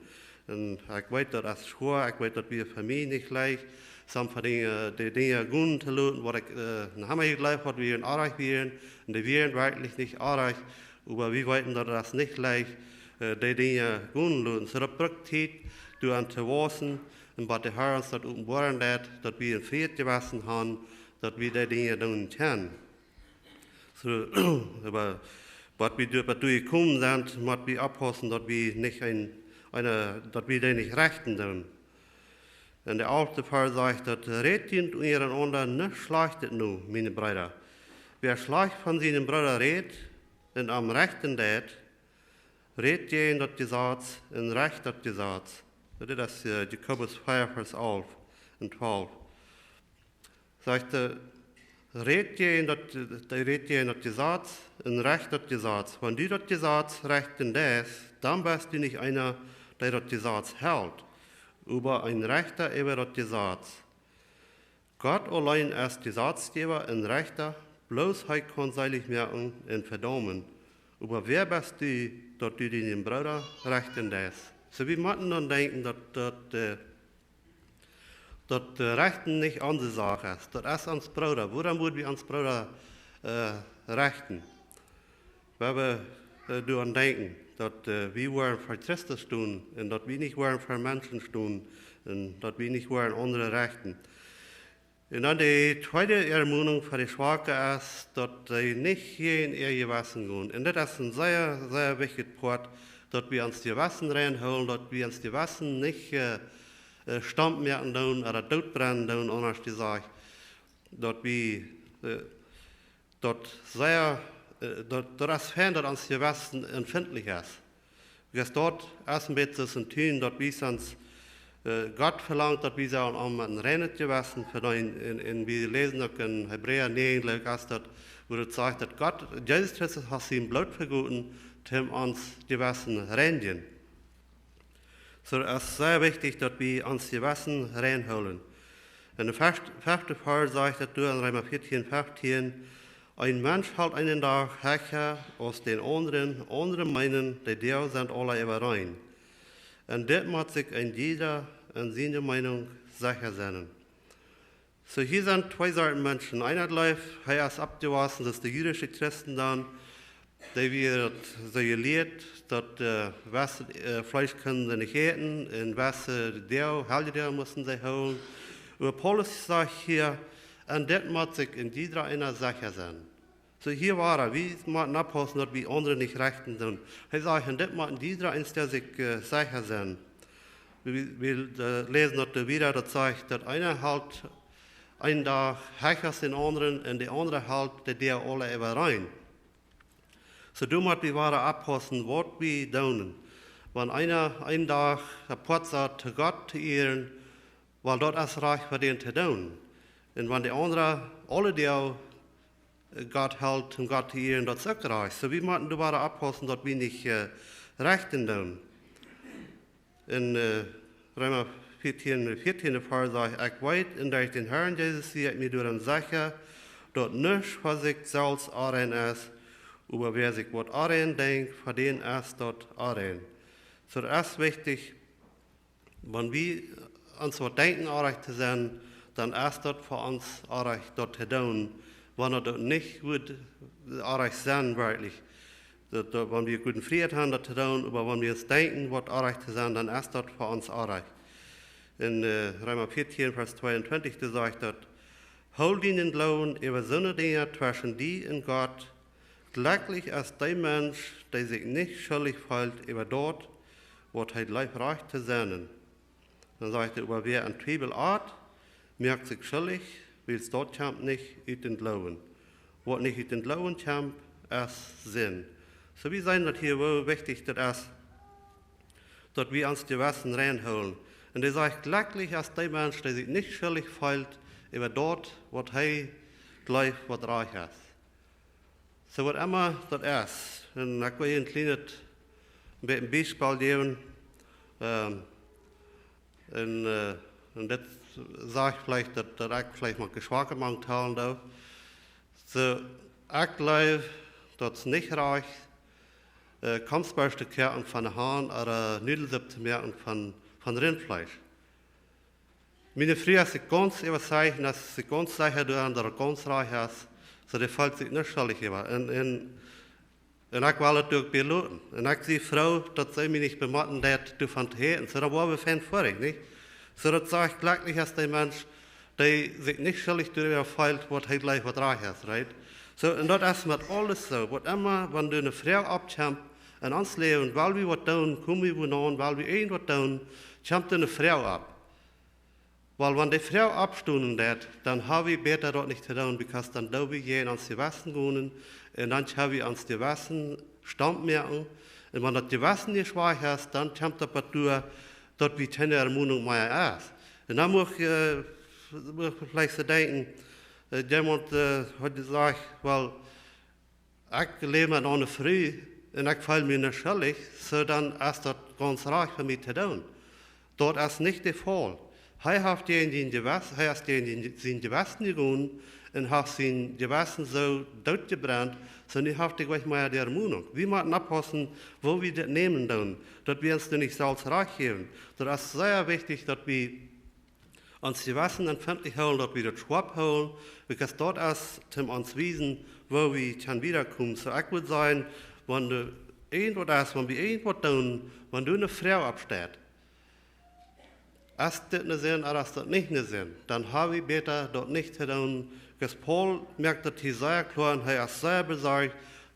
Un ekj weet, daut es schwoa, ekj weet, daut wia fa mie nich leicht, sommje Dinja, de Dinja gonen to loten, waut ekj, äh, noch emma jejleeft haud, waut onrajcht wieren, un dee wieren werkjlich nich onrajcht, oba wie weeten, daut et nich leicht, äh, de Dinja gonen loten. So, daut brukt Tiet, doaraun to wausen, un waut de Herr ons daut openboaren deit, daut wie een frieet Jewessen haben, daut wie de Dinja doonen kjennen. So, oba waut wie doa, waut doa jekomen sent, mott wie oppaussen, daut wie nich een, eene, daut wie dee nich rechten doonen. En de alfte Varsch sajcht daut: "Rät junt unjarenaunda nuscht Schlajchtet no, miene Breeda. Wäa schlajcht von sienen Brooda rät un am rechten deit, rät jäajen daut Jesaz un recht daut Jesaz." Dit es, äh, Jakobus vea, Varsch alf un twalf. Sajcht hee: "Rät jäajen daut, rät jäajen daut Jesaz un recht daut Jesaz. Wan du daut Jesaz rechten deist, dan best du nich eena, dee daut Jesaz helt, oba een Rechta äwa daut Jesaz. Gott auleen es Jesazjäwa un Rechta, bloos hee kaun selich moaken un vedaumen. Oba wäa best du, daut du dienen Brooda rechten deist? Soo, wie motten dan denkjen, daut, daut, äh, daut, äh, Rechten nich onse Sach es. Daut es ons Brooda. Wuarom wudden wie ons Brooda, äh, rechten? Wie haben, äh, doaraun denkjen, daut, äh, wie woaren fa Christus stonen un daut wie nich woaren fa Menschen stonen un daut wie nich woaren aundre rechten. Un dan de tweede Ermonunk fa de Schwake es, daut see nich jäajen äa Jewessen gonen. Un daut es een sea, sea wichtja Poat, daut wie ons Jewessen reinhoolen, daut wie ons Jewessen nich, äh, äh, stomp moaken doonen ooda dootbrennen doonen, aundasch jesajcht, daut wie, äh, daut sea, äh, daut, daut es fein, daut ons Jewessen empfintlich es. Wiels daut es een bät soo aus een Tun, daut wie ons, äh, Gott velangt, daut wie sellen am een reinet Jewessen vedeenen. Un, un wie läsen uk en Hebräa näajen, jleew ekj, es daut, wua daut sajcht, daut Gott, Jesus Christus haft sien Bloot vegoten, om ons Jewessen reinjen. Soo, daut es sea wichtich, daut wie ons Jewessen reinhoolen. En de fef-, fefte Varsch sajcht daut doa en Reema vieetieen, feftieen: Een Mensch helt eenen Dach hecha aus dän aundren, aundre meenen, de Doag sent aula äwarein. Un dit mott sikj een jieda en siene Meenunk secha sennen. Soo, hia sent twee Sorten Menschen. Eena jleeft, hee es oppjewossen, daut es de jüdische Christen dan, dee wieren daut soo jelieet, daut, äh, waut, äh, Fleesch kunnen see nich äten, un waut, äh, de Doag, Heljedoag musten see hoolen. Oba Paulus sajcht hia, un dit mott sikj een jieda eena secha sennen. Soo, hia wada, wie motten oppaussen, daut wie aundre nich rechten doonen. Hee sajcht, un dit mott een jieda eena sikj, äh, secha sennen. Wie, wie, äh, läsen daut doa wieda, daut sajcht, daut eena helt eenen Dach hecha aus dän aundren un de aundre helt de Doag aula äwarein. Soo, doa mott wie wada oppaussen, waut wie doonen. Wan eena eenen Dach apoat sat, om Gott to ieren, wiels daut es rajcht fa dän to doonen. Un wan de aundre aule Doag, äh, Gott helt, om Gott to ieren, daut es uk rajcht. Soo, wie motten doa wada oppaussen, daut wie nich, äh, rechten doonen. En, äh, Reema vieetieen, vieetieen Varsch sajcht: Ekj weet, un derch dän Herrn Jesus sie ekj mie doaraun secha, daut nuscht fa sikj selfst onrein es, oba wäa sikj waut onrein denkjt, fa dän es daut onrein. Soo, daut es wichtich, wan wie ons waut denkjen, onrajcht to sennen, dan es daut fa ons onrajcht, daut to doonen, wan daut nich wudd onrajcht sennen, werkjlich. Daut, daut, wan wie goode Frieheit haben, daut to doonen, oba wan wie ons denkjen, waut onrajcht to sennen, dan es daut fa ons onrajcht. En, äh, Reema vieetieen, Varsch tweeuntwintich, doa sajcht daut: Hool dienen Gloowen äwa soone Dinja tweschen die un Gott. Jlekjlich es dee Mensch, dee sikj nich schuldich feelt äwa daut, waut hee jleeft rajcht to sennen. Dan sajcht hee: Oba wäa en Twiewel oat, moakt sikj schuldich, wiels daut kjemt nich ut dän Gloowen. Waut nich ut dän Gloowen kjemt, es Sind. Soo, wie seenen daut hia, woo wichtich daut es, daut wie ons Jewessen reinhoolen. Un hee sajcht: Jlekjlich es dee Mensch, dee sikj nich schuldich feelt äwa daut, waut hee jleeft, waut rajcht es. Soo, waut emma daut es. Un ekj well hia een kjlienet bät een Biespel jäwen. Ähm, un, äh, un dit sajcht veleicht daut, daut ekj veleicht mau Jeschwake mank talen doo. Soo, ekj jleew, daut es nich rajcht, äh, Komstborscht to koaken von de Haunt ooda Nudelsupp to moaken von, von Rintfleesch. Miene Fru es sikj gaunz äwazeicht, un es sikj gaunz secha doaraun, daut et gaunz rajcht es, soo dee feelt sikj nich schuldich äwa. Un, un, un ekj well et uk bie loten. Un ekj sie froo, daut see mie nich bemotten deit, doavon to äten. Soo, dan woa wie fein foadich, nich? Soo, daut sajcht, jlekjlich es dee Mensch, dee sikj nich schuldich doaräwa feelt, waut hee jleeft, waut rajcht es, right? Soo, un daut es met aules soo. Waut emma, wan doa eene Froag oppkjemt en ons Läwen, well wie waut doonen, komen wie wua aun, well wie irjent waut doonen, kjemt doa eene Froag opp. Well, wan dee Froag oppstonen deit, dan ha wie bäta daut nich to doonen, because dan doo wie jäajen ons Jewessen gonen, un dan kjenn wie ons Jewessen stomp moaken. Un wan daut Jewessen jeschwajcht es, dan kjemt daut bat doa, daut wie kjeene Ermonunk mea es. Un dan mucht, äh, mucht veleicht soo denkjen, äh, jemaunt, äh, haft jesajcht, well, ekj läw met eene Fru, un ekj feel mie nich schuldich, soo dan es daut gaunz rajcht fa mie to doonen. Daut es nich de Faul. Hee haft jäajen sien Jewess-, hee es jäajen sien, sien Jewessen jegonen un haft sien Jewessen soo dootjebrent, soo nu haft hee nich mea de Ermoonunk. Wie motten oppaussen, woo wie dit nämen doonen, daut wie ons doa nich selfst rajcht jäwen. Daut es sea wichtich, daut wie ons Jewessen empfintlich hoolen, daut wie daut schoap hoolen, because daut es toom ons wiesen, woo wie kjennen wiedakomen. Soo ekj wudd sajen, wan doa irjentwaut es, wan wie irjentwaut doonen, wan doa eene Froag oppsteit, es dit eene Sind ooda es daut nich eene Sind, dan ha wie bäta daut nich to doonen. Because Paulus moakt daut hia sea kloa un hee es sea besorcht,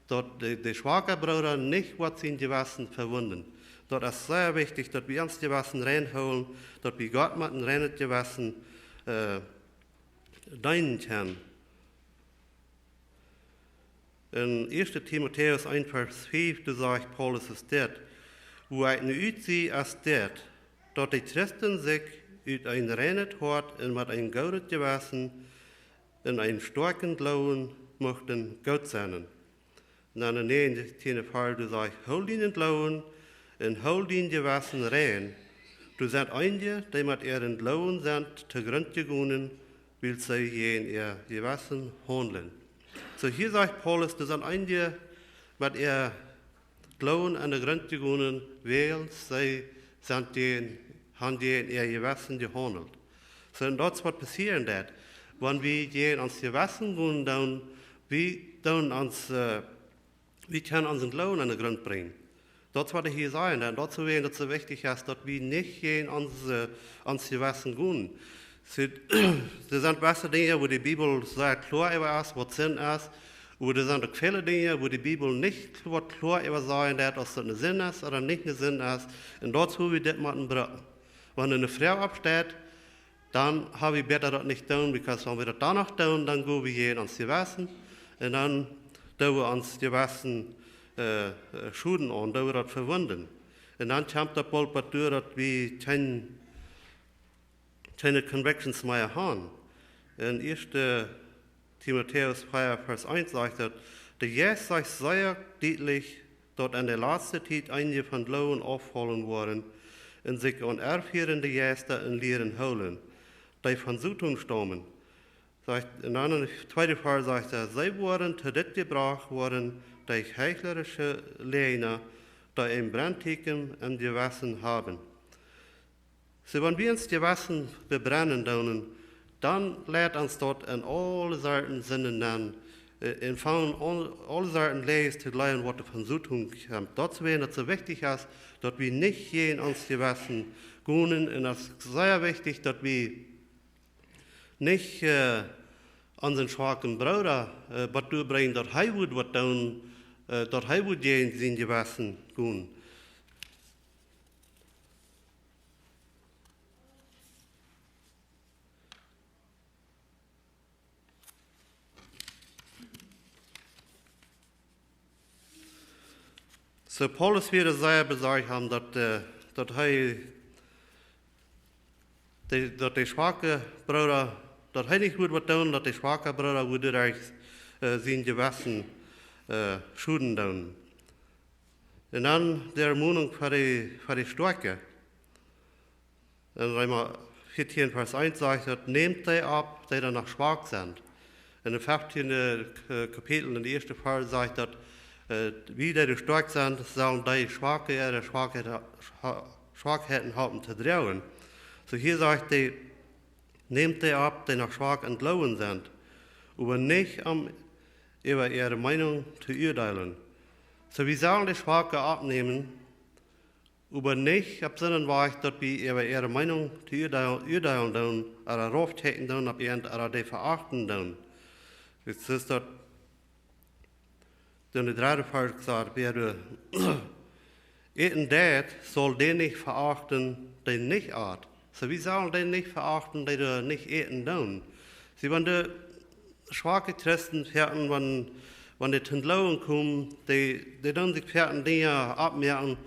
daut de, de schwaka Brooda nich woat sien Jewessen vewunden. Daut es sea wichtich, daut wie ons Jewessen rein hoolen, daut wie Gott met een reinet Jewessen, äh, deenen kjennen. En Ieeschte Timotäus eent Varsch fief, doa sajcht Paulus es dit: Woo ekj nu utsie, es dit, daut de Christen sikj ut een reinet Hoat un met een goodet Jewessen un een stoakjen Gloowen muchten goot sennen. Un dan de näajentiende Varsch, doa sajcht: Hool dienen Gloowen un hool dien Jewessen rein. Doa sent eenje, dee met äaren Gloowen sent to Grunt jegonen, wiels see jäajen äa Jewessen haundlen. Soo hia sajcht Paulus, doa sent eenje met äa Gloowen aun de Grunt jegonen, wiels see sent jäajen, han jäajen äa Jewessen jehaundelt. Soo, un daut es waut passieren deit, wan wie jäajen ons Jewessen gonen doonen, wie doonen ons, äh, wie kjennen onsen Gloowen aun de Grunt brinjen. Daut es waut hee hia sajcht, un daut es wäajen daut soo wichtich es, daut wie nich jäajen ons, äh, ons Jewessen gonen. Soo, doa sent jewesse Dinja, wua de Bibel sea kloa äwa es, waut Sind es, oba doa sent uk väle Dinja, wua de Bibel nich kloa, kloa äwa sajcht, daut aus daut eene Sind es ooda nich eene Sind es. Un daut es, woo wie dit motten brucken. Wan eene Froag oppsteit, dan ha wie bäta daut nich doonen, because wan wie daut dan noch doonen, dan go wie jäajen ons Jewessen. Un dan doo wie ons Jewessen, äh, äh, Schoden aun, doo wie daut vewunden. Un dan kjemt daut boolt waut doa, daut wie kjeen, kjeene Convictions mea han. En Ieeschte Timotäus vea Varsch eent sajcht daut: De Jeist sajcht sea dietlich, daut en de latste Tiet eenje vom Gloowen aufhoolen woaren un sikj aun irrfieende Jeista un Lieren hoolen, dee von Soton staumen. Sajcht, un dan em tweeden Varsch sajcht hee: See woaren to dit jebrocht woaren derch heichlerische Läajna, dee een Brenntieekjen em Jewessen haben. Soo, wan wie ons Jewessen vebrennen doonen, dan leit ons daut en aule Sorten Sinden nenn, äh, un fangen aun, aule Sorten Läajes to jleewen, waut doa von Soton kjemt. Daut es wäajen daut soo wichtich es, daut wie nich jäajen ons Jewessen gonen. Un daut es sea wichtich, daut wie nich, äh, onsen schwaken Brooda, äh, waut doabrinjen, daut hee wudd waut doonen, äh, daut hee wudd jäajen sien Jewessen gonen. Soo, Paulus wia sea besorcht om daut, äh, daut hee, de, daut de schwaka Brooda, daut hee nich wudd waut doonen, daut de schwaka Brooda wudd derch, äh, sien Jewessen, äh, Schoden doonen. Un dan de Ermoonunk fa de, fa de Stoakje. En Reema vieetieen Varsch eent sajcht daut: Nämt dee opp, dee doa noch schwak sent. En daut feftiende K-, Kapitel, en daut ieeschte Varsch sajcht daut, äh, wie dee, dee stoakj sent, sellen dee Schwake äare Schwakheit, Schwa-, Schwakheiten halpen to droagen. Soo hia sajcht hee: Nämt dee opp, dee noch schwak em Gloowen sent, oba nich om äwa äare Meenunk to urteilen. Soo, wie sellen de Schwake oppnämen, oba nich opp soon Wajch, daut wie äwa äare Meenunk to urteil-, urteilen doonen, ooda raufkjikjen doonen opp an, ooda dee veachten doonen. Daut es daut, en daut dredde Varsch sajcht, wäa doa äten deit, saul dän nich veachten, dee nich ät. Soo, wie sellen dee nich veachten, dee doa nich äten doonen. See, wan de schwake Christen foaken, wan, wan dee toom Gloowen komen, dee, dee doonen sikj foaken Dinja oppmoakjen,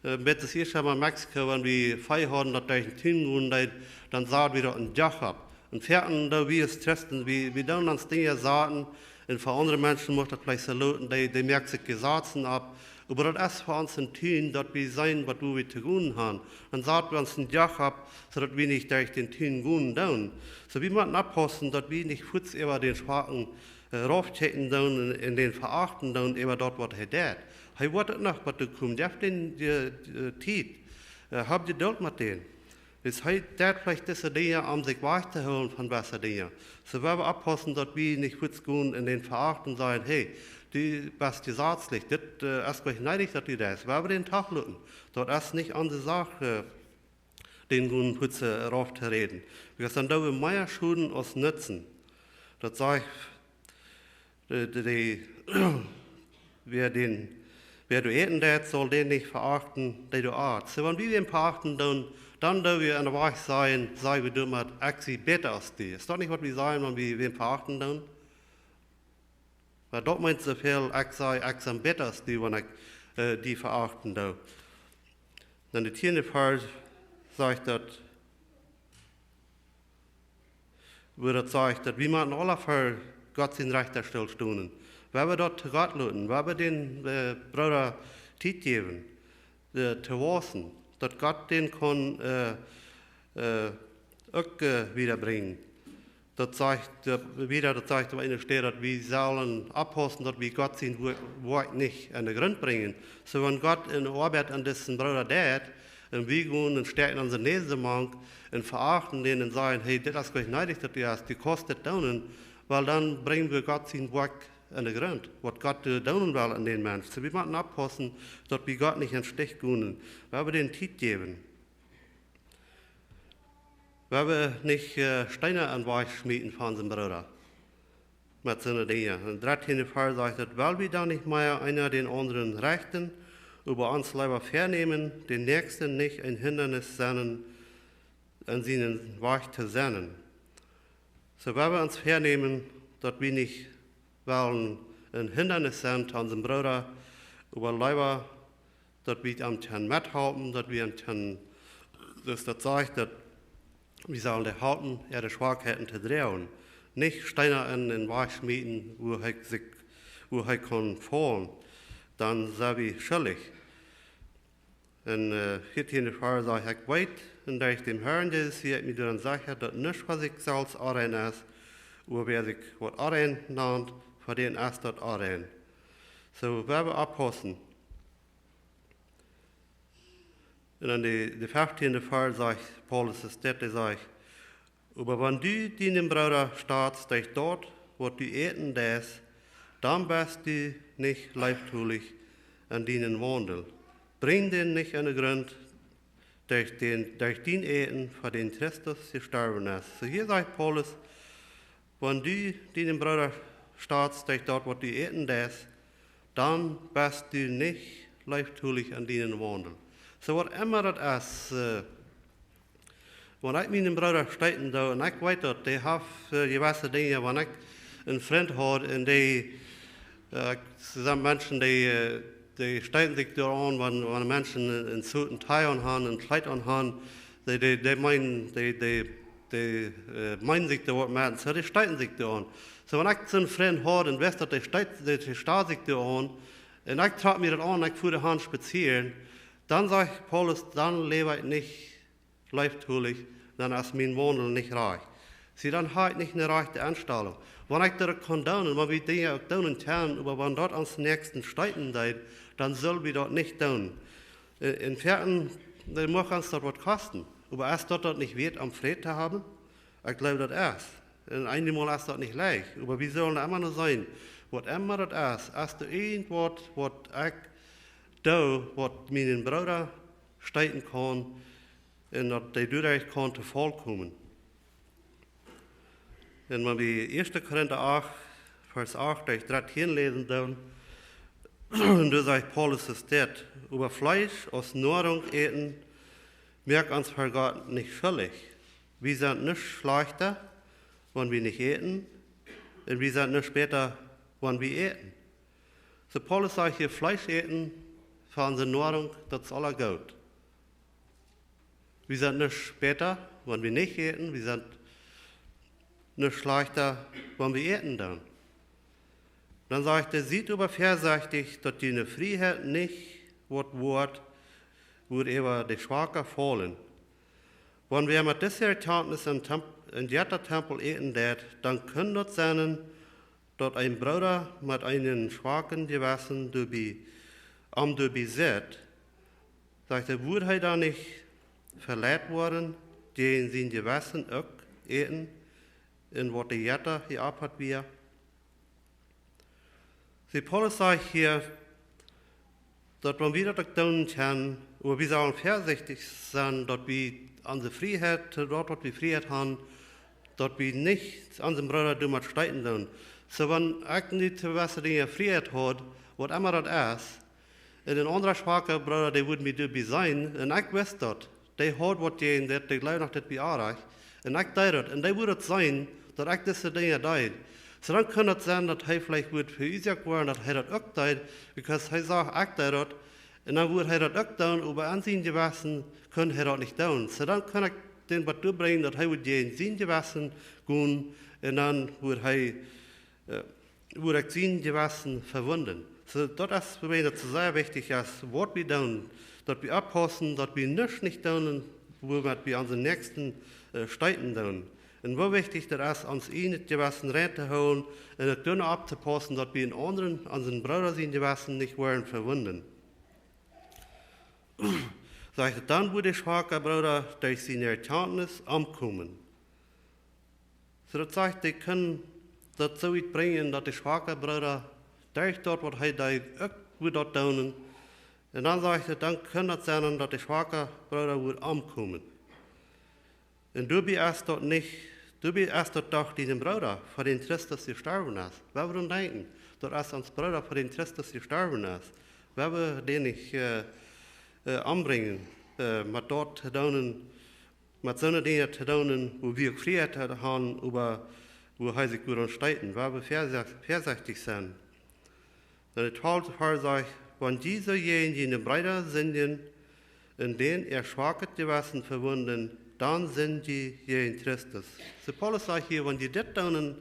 äh, bat daut ieescht mol en Mexiko, wan wie Vee hauden, daut derch dän Tun gonen deed, dan saten wie doa een Joch opp. Un foaken, daut wie aus Christen, wie, wie doonen ons Dinja saten, un fa aundre Menschen mucht daut veleicht soo loten, dee, dee moaken sikj Jesazen opp, Oba daut es fa ons een Tun, daut wie seenen, waut wie to gonen haben. Un saten wie ons een Joch opp, soo daut wie nich derch dän Tun gonen doonen. Soo wie motten oppaussen, daut wie nich fuaz äwa dän Schwaken, äh, raufkjikjen doonen un, un dän veachten doonen äwa daut, waut hee deit. Hee woat uk noch waut tokomen. Jeft dän de, de Tiet. Äh, hab Jeduld met dän. Wiels hee deit veleicht dise Dinja, om sikj wajch to hoolen von bessre Dinja. Soo wie motten oppaussen, daut wie nich fuaz gonen un dän veachten, sajen: "Hey, du best jesazlich, dit, äh, es nich needich, daut du daut deist." Wie motten dän Tag loten. Daut es nich aun de Sach, äh, dän gonen fuaz, äh, rauf to räden. Wiels dan doo wie mea Schoden aus Nutzen. Daut sajcht, äh, de, de, wäa dän, wäa doa äten deit, saul dän nich veachten, dee doa at. Soo, wan wie wäm veachten doonen, dan doo wie aun de Wajch sajen, saj wie doamet: "Ekj sie bäta aus du." Es daut nich, waut wie sajen, wan wie wäm veachten doonen? Wiels daut meent soo väl, ekj saj, ekj sie bäta aus du, wan ekj, äh, die veachten doo. Dan de tieende Varsch sajcht daut, wua daut sajcht, daut wie motten aula ver Gott sienen Rechtastool stonen. Wie motten daut to Gott loten, wie motten dän, äh, Brooda Tiet jäwen, äh, to wausen, daut Gott dän kaun, äh, äh, uk, äh, wiedabrinjen. Daut sajcht, äh, wieda, daut sajcht opp eene Städ, daut wie sellen oppaussen, daut wie Gott sien Wo-, Woakj nich aun de Grunt brinjen. Soo, wan Gott eene Oabeit aun disen Brooda deit, un wie gonen un stäakjen onse Näs mank un veachten dän un sajen: "Hey, dit es nich needich, daut du daut deist, du kaust dit doonen", wiels dan brinj wie Gott sien Woakj aun de Grunt, waut Gott, äh, doonen well aun dän Mensch. Soo, wie motten oppaussen, daut wie Gott nich em Stich loten. Wie motten dän Tiet jäwen. Wie motten nich, äh, Steena aum Wajch schmieten von onsen Brooda met soone Dinja. Em dartieenden Varsch sajcht et: "Well wie dan nich mea eena dän aundren rechten, oba ons leewa vänämen, dän Näakjsten nich een Hindanis sennen, aun sienen Wajch to sennen?" Soo, wie motten ons vänämen, daut wie nich wellen een Hindanis sennen to onsen Brooda, oba leewa daut wie am kjennen methalpen, daut wie am kjennen, soo aus daut sajcht, daut wie sellen dee halpen, äare Schwakheiten to droagen. Nich Steena aun dän Wajch schmieten, wua hee sikj, wua hee kaun faulen. Dan sent wie schuldich. En, äh, vieetieende Varsch sajcht: "Ekj weet, un derch dän Herrn Jesus sie ekj mie doaraun secha, daut nuscht fa sikj selfst oajen es, oba wäa sikj waut oajen nant, fa dän es daut oajen." Soo, wie motten oppaussen. Un dan de, de fieftieende Varsch sajcht Paulus, es dit, hee sajcht: "Oba wan du dien Brooda stadst derch daut, waut du äten deist, dan best du nich leeftolich aun dienen Waundel. Brinj dän nich aun de Grunt derch dän, derch dien Äten, fa dän Christus jestorwen es." Soo, hia sajcht Paulus, wan du dien Brooda stadst derch daut, waut du äten deist, dan best du nich leeftolich aun dienen Waundel. Soo, waut emma daut es, äh, wan ekj mienen Brooda steeten doo, un ekj weet daut, dee haft, äh, jewesse Dinja, wan ekj een Frint haud, un dee, äh, sent Menschen, dee, äh, dee steeten sikj doaraun, wan, wan Menschen een, een Suit un Tie aun haben, een Kjleet aun haben, dee, dee, dee meenen, dee, dee, dee, äh, meenen sikj doa waut met, soo dee steeten sikj doaraun. Soo, wan ekj soon Frint haud un wist, daut dee steet, dee, dee steet sikj doaraun, un ekj trock mie daut aun, ekj fua doahan spazieren, dan sajcht Paulus, dan läw ekj nich leeftolich, dan es mien Waundel nich rajcht. See, dan hab ekj nich eene rajchte Enstalunk. Wan ekj daut kaun doonen, wan wie Dinja uk doonen kjennen, oba wan daut onsen Näakjsten steeten deit, dan sell wie daut nich doonen. En, en Fäaten, dan mach ons daut waut kosten. Oba es daut daut nich wieet, om Fräd to haben? Ekj jleew, daut es. Un eenjemol es daut nich leicht. Oba wie sellen emma noch seenen, waut emma daut es, es doa irjentwaut, waut ekj doo, waut mienen Brooda steeten kaun, un daut dee doaderch kaun to Faul komen. Un wan wie ieeschte Korinta acht, Varsch acht bat dartieen läsen, dan, un doa sajcht Paulus es dit: "Oba Fleesch aus Noarunk äten, moakt ons ver Gott nich schuldich. Wie sent nich schlajchta, wan wie nich äten, un wie sent nich bäta, wan wie äten." Soo Paulus sajcht hia, Fleesch äten fa onse Noarunk, daut es aula goot. Wie sent nich bäta, wan wie nich äten, wie sent nich schlajchta, wan wie äten dan. Dan sajcht hee: "Siet oba väasechtich, daut june Frieheit nich woat, woat, woat äwa de Schwaka faulen." Wan wäa met dise Erkjantnis em Temp-, em Jetta-Tempel äten deit, dan kunn daut sennen, daut een Brooda met een schwaket Jewessen doabie, am doabie sitt, sajcht hee, wudd hee dan nich veleit woaren, jäajen sien Jewessen uk äten, un waut de Jetta jeopfat wia? See, Paulus sajcht hia, daut wan wie daut uk doonen kjennen, oba wie sellen väasechtich sennen, daut wie onse Frieheit, daut waut wie Frieheit haben, daut wie nich onsen Brooda doamet steeten doonen. Soo, wan ekj nu to jewesse Dinja Frieheit haud, waut emma daut es, un een aundra schwaka Brooda, dee wudd mie doabie seenen, un ekj wist daut, dee haud waut jäajen dit, dee jleewd noch dit wia orrajcht, un ekj deed daut, un dee wudd daut seenen, daut ekj dise Dinja deed. Soo dan kunn daut sennen, daut hee veleicht wudd veuasoakt woaren, daut hee daut uk deed, because hee sach, ekj deed daut, un dan wudd hee daut uk doonen, oba aun sien Jewessen kunn hee daut nich doonen. Soo dan kunn ekj dän waut doabrinjen, daut hee wudd jäajen sien Jewessen gonen, un dan wudd hee, äh, wudd ekj sien Jewessen vewunden. Soo, daut es fa mie daut sea wichtich es, waut wie doonen, daut wie oppaussen, daut wie nuscht nich doonen, wuamet wie onsen Näakjsten, äh, steeten doonen. Un woo wichtich daut es, ons ieejnet Jewessen rein to hoolen un uk doano opptopaussen, daut wie een aundren, onsen Brooda sien Jewessen nich woaren vewunden. Sajcht et, dan wudd de schwaka Brooda derch siene Erkjantnis omkomen. Soo daut sajcht, dee kunn daut soo wiet brinjen, daut de schwaka Brooda derch daut, waut hee deed, uk wudd daut doonen. Un dan sajcht et, dan kunn daut sennen, daut de schwaka Brooda wudd omkomen. Un doabie es daut nich, doabie es daut doch dien Brooda, fa dän Christus jestorwen es. Wie wellen denkjen, daut es ons Brooda, fa dän Christus jestorwen es. Wie wellen dän nich, äh, äh, ombrinjen, äh, met daut to doonen, met soone Dinja to doonen, wua wie uk Frieheit haben, oba wua hee sikj wudd aun steeten. Wie wellen väasecht-, väasechtich sennen. Dan de twalfte Varsch sajcht: "Wan jie soo jäajen june Breeda sindjen un dän äa schwaket Jewessen vewunden, dan sind jie jäajen Christus." Soo Paulus sajcht hia, wan jie dit doonen,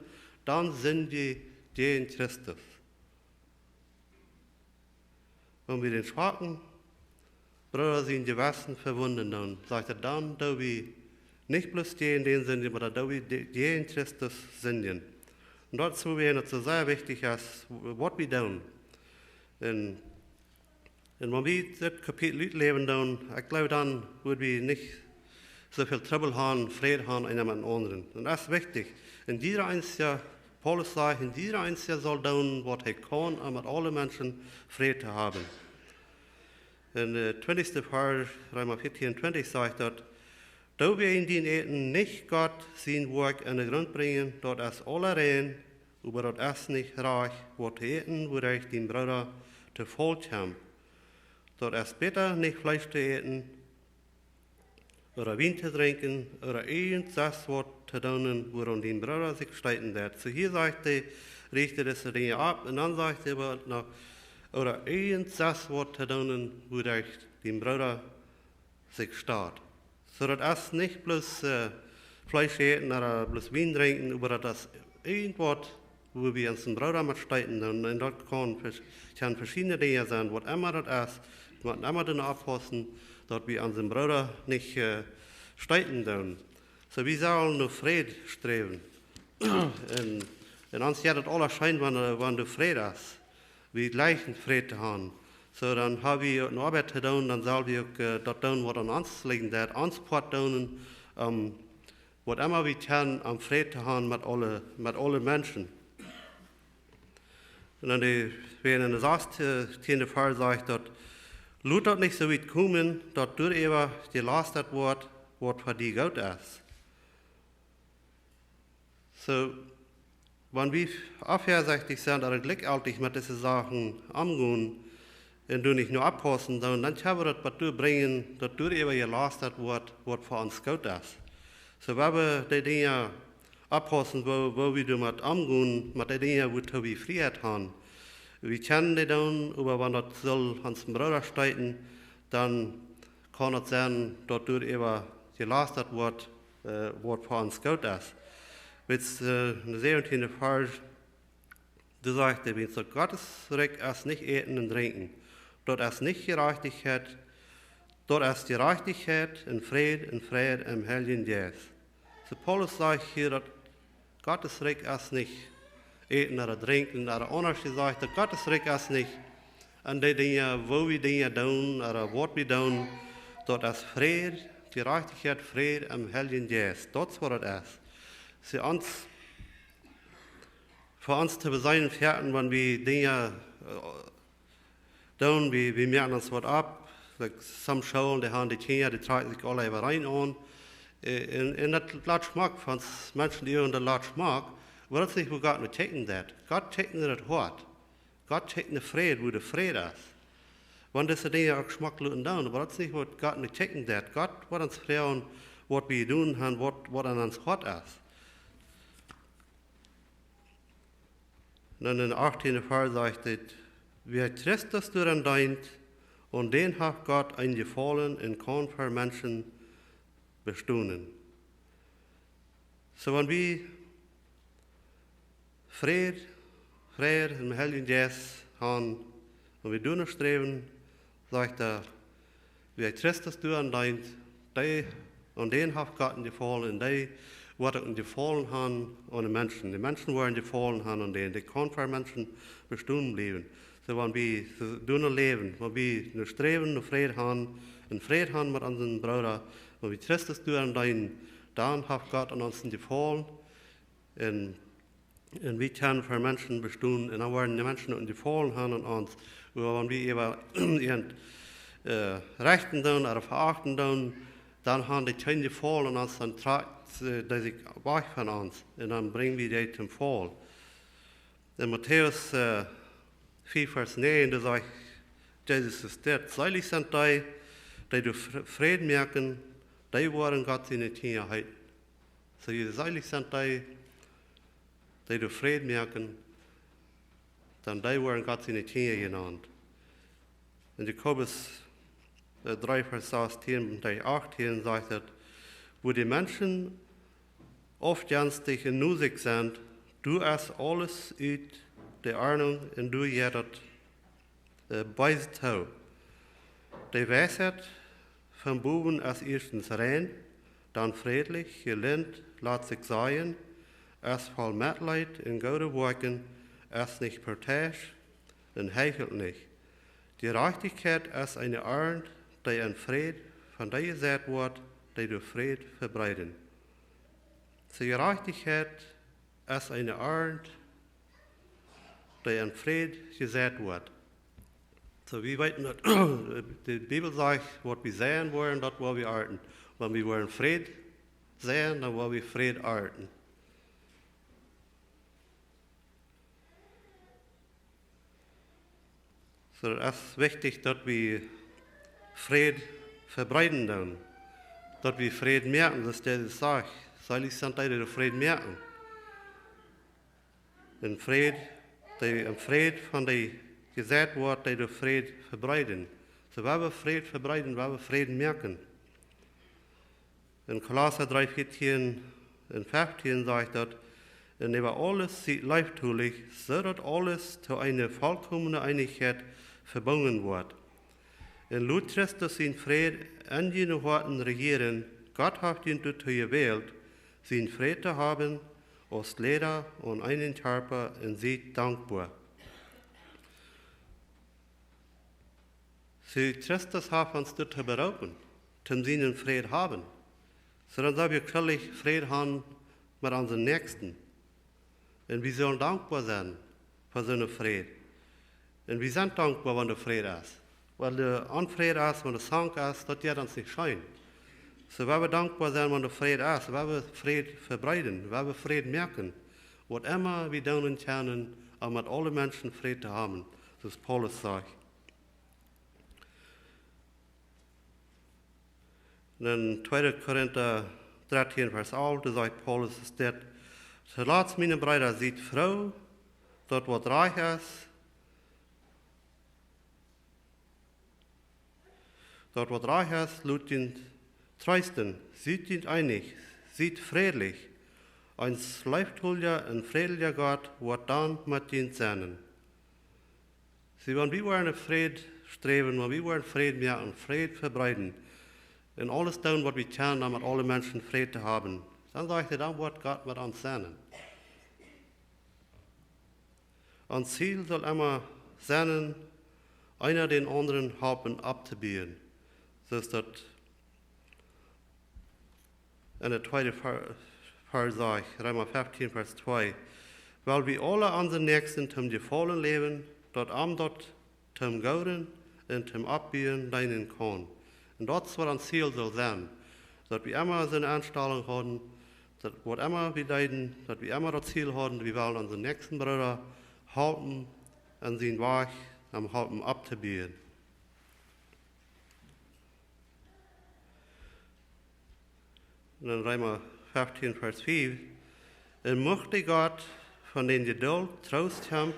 dan sind jie jäajen Christus. Wan wie dän schwaken Brooda sien Jewessen vewunden doonen, sajcht et, dan doo wie nich bloos jäajen dän sindjen, oba dan doo wie de-, jäajen Christus sindjen. Un daut es, wuarom daut soo sea wichtich es, waut wie doonen. Un, un wan wie dit Kapitel utläwen doonen, ekj jleew, dan wudd wie nich soo väl Trubbel haben, Fräd haben, eena met dän aundren. Un daut es wichtich. Un jieda eena, Paulus sajcht, un jieda eena saul doonen, waut hee kaun, om met aule Menschen Fräd to haben. En de twintichste Varsch, Reema vieetieen twintich, sajcht daut: "Doo wäajen dien Äten nich Gott sien Woakj enne Grunt brinjen, daut es aula rein, oba daut es nich rajcht, waut to äten, wuaderch dien Brooda to Faul kjemt. Daut es bäta, nich Fleesch to äten, ooda Wien to drinkjen, ooda irjent sest waut to doonen, wuaraun dien Brooda sikj steeten deit." Soo hia sajcht de Rechta dise Dinja opp, un dan sajcht hee oba noch, ooda irjent sest waut to doonen, wuaderch dien Brooda sikj steet. Soo daut es nich bloos, äh, Fleesch äten ooda bloos Wien drinkjen, oba daut es irjent waut, wua wie onsen Brooda met steeten doonen. Un daut kaun vers-, kjennen veschiedne Dinja sennen, waut emma daut es, waut emma doa oppaussen, daut wie onsen Brooda nich, äh, steeten doonen. Soo, wie sellen no Fräd sträwen. Un, un ons jeit daut aula scheen, wan, äh, wan doa Fräd es. Wie jleichen Fräd to haben. Soo, dan ha wie eene Oabeit to doonen, dan sell wie uk, äh, daut doonen, waut aun ons lijen deit, ons Poat doonen, ähm, waut emma wie kjennen, om Fräd to haben met aule, met aule Menschen. Un dan de, wäa en de sastieende Varsch sajcht daut: "Lot daut nich soo wiet komen, daut doaräwa jelastat woat, waut fa die goot es." Soo, wan wie onväasechtich sent ooda jlikjjeltich met dise Sachen omgonen un doa nich no oppaussen, dan, dan kjenn wie daut waut doa brinjen, daut doaräwa jelastat woat, waut fa ons goot es. Soo, wie wellen dee Dinja oppaussen, woo, woo wie doamet omgonen, met dee Dinja, wuatoo wie Frieheit haben. Wie kjennen dee doonen, oba wan daut saul onsen Brooda steeten, dan kaun et sennen, daut doaräwa jelastat woat, äh, waut fa ons goot es. Wiels, äh, en de säwentieende Varsch, Doa sajcht hee, wiels daut Gottes Rikj es nich Äten un Drinkjen, daut es nich Jerajchtichkjeit, daut es Jerajchtichkjeit un Fräd un Fräd em Heiljen Jeist. Soo Paulus sajcht hia, daut Gottes Rikj es nich Äten ooda Drinkjen, ooda aundasch jesajcht, daut Gottes Rikj es nich aun dee Dinja, woo wie Dinja doonen ooda waut wie doonen, daut es Fräd, Jerajchtichkjeit, Fräd em Heiljen Jeist. Daut es waut daut es. See ons, fa ons to beseenen, veachten, wan wie Dinja, äh, doonen, wie, wie moaken ons waut opp. Like, some Schoolen, dee haben de Kjinja, dee trakjen sikj aula äwareen aun. Äh, un, un daut lat schmock, fa ons Menschen, dee doonen daut lat schmock, oba daut es nich, woo Gott no kjikjen deit. Gott kjikjt no daut Hoat. Gott kjikjt no Fräd, woo de Fräd es. Wan dise Dinja uk schmock luten doonen, oba daut es nich, waut Gott no kjikjen deit. Gott woat ons froagen, waut wie jedonen haben, waut, waut aun ons Hoat es. Un en dän achttienden Varsch sajcht et: Wäa Christus doaraun deent, aun dän haft Gott een Jefaulen un kaun ver Menschen bestonen. Soo, wan wie Fräd, Fräd em Heiljen Jeist haben, wan wie doano sträwen, sajcht hee, wäa Christus doaraun deent, dee, aun dän haft Gott een Jefaulen, un dee woat uk een Jefaulen haben aun de Menschen. De Menschen woaren Jefaulen haben aun dän, dee kaun ver Menschen bestonen bliewen. Soo, wan wie soo doano läwen, wan wie no sträwen, no Fräd haben, un Fräd haben met onsen Brooda, wan wie Christus doaraun deenen, dan haft Gott aun ons een Jefaulen, un, un wie kjennen ver Menschen bestonen, un dan woaren de Menschen uk een Jefaulen haben aun ons. Oba wan wie äwa irjent, äh, rechten doonen ooda veachten doonen, dan haben dee kjeen Jefaulen aun ons, dan trakjen see, äh, dee sikj wajch von ons, un dan brinjen wie dee toom Faul. En Matäus, äh, fief Varsch näajen, doa sajcht Jesus es dit: Seelich sent dee, dee doa Fr-, Fräd moaken, dee woaren Gott siene Kjinja heeten. Soo, seelich sent dee, dee doa Fräd moaken, dan dee woaren Gott siene Kjinja jenant. En Jakobus, äh, dree Varsch sastieen bat achtieen sajcht et: Wua de Menschen aufjenstich un nusich sent, doa es aules ut de Ordnunk un doa jeit et, äh, bees too. De Weisheit von bowen es ieeschtens rein, dan frädlich, jelint, lat sikj sajen, es voll Metleet un goode Woakjen, es nich parteiisch un heichelt nich. Jerajchtichkjeit es eene Arnt, dee en Fräd von dee jeseit woat, dee doa Fräd vebreeden. Soo, Jerajchtichkjeit es eene Arnt, dee en Fräd jeseit woat. Soo, wie weeten daut, de Bibel sajcht, waut wie seien woaren, daut woa wie arnten. Wan wie woaren Fräd seien, dan woa wie Fräd arnten. Soo, daut es wichtich, daut wie Fräd vebreeden doonen. Daut wie Fräd moaken, soo aus Jesus sajcht, seelich sent dee, dee Fräd moaken. En Fräd, dee en Fräd von dee jeseit woat, dee doa Fräd vebreeden. Soo, wie woaren Fräd vebreeden, wie woaren Fräd moaken. En Kolossa dree vieetieen un feftieen sajcht daut: Un äwa aules siet leeftolich, soo daut aules to eene vollkomne Eenichkjeit vebungen woat. Un lot Christus sien Fräd en june Hoaten rejieren. Gott haft junt doatoo jewält, sien Fräd to haben, aus Jlieda aun eenen Kjarpa, un siet dankboa. Soo, Christus haft ons doatoo beroopen, toom sienen Fräd haben. Soo, dan sell wie werkjlich Fräd haben met onsen Näakjsten. Un wie sellen dankboa sennen fa soon Fräd. Un wie sent dankboa, wan doa Fräd es. Wan doa Onfräd es, wan doa Zank es, daut jeit ons nich scheen. Soo, wie woaren dankboa sennen, wan doa Fräd es, wie woaren Fräd vebreeden, wie woaren Fräd moaken. Waut emma wie doonen kjennen, om met aule Menschen Fräd to haben, soo aus Paulus sajcht. En tweede Korinta dartieen Varsch alf, doa sajcht Paulus es dit: Toolatst, miene Breeda, siet froo, daut waut rajcht es, daut waut rajcht es, lot junt treesten, siet junt eenich, siet frädlich, Ons leeftolja un frädlja Gott woat dan met junt sennen. See, wan wie woaren Fräd sträwen, wan wie woaren Fräd moaken, Fräd vebreeden, un aules doonen waut wie kjennen, om met aule Menschen Fräd to haben, dan sajcht hee, dan woat Gott met ons sennen. Ons Ziel saul emma sennen, eena dän aundren halpen opptobuen. Soo aus daut en de tweede Ver-, Varsch sajcht, Reema feftieen, Varsch twee. Wiels wie aule onsen Näakjsten toom Jefaulen läwen, daut am daut toom Gooden un toom Oppbuen deenen kaun. Un daut es waut ons Ziel saul sennen. Daut wie emma soone Enstalunk hauden, daut waut emma wie deeden, daut wie emma daut Ziel hauden, wie wellen onsen näakjsten Brooda halpen en sienen Wajch, am halpen opptobuen. Un dan Reema feftieen, Varsch fief. Un mucht de Gott von de Jedult Troost haben,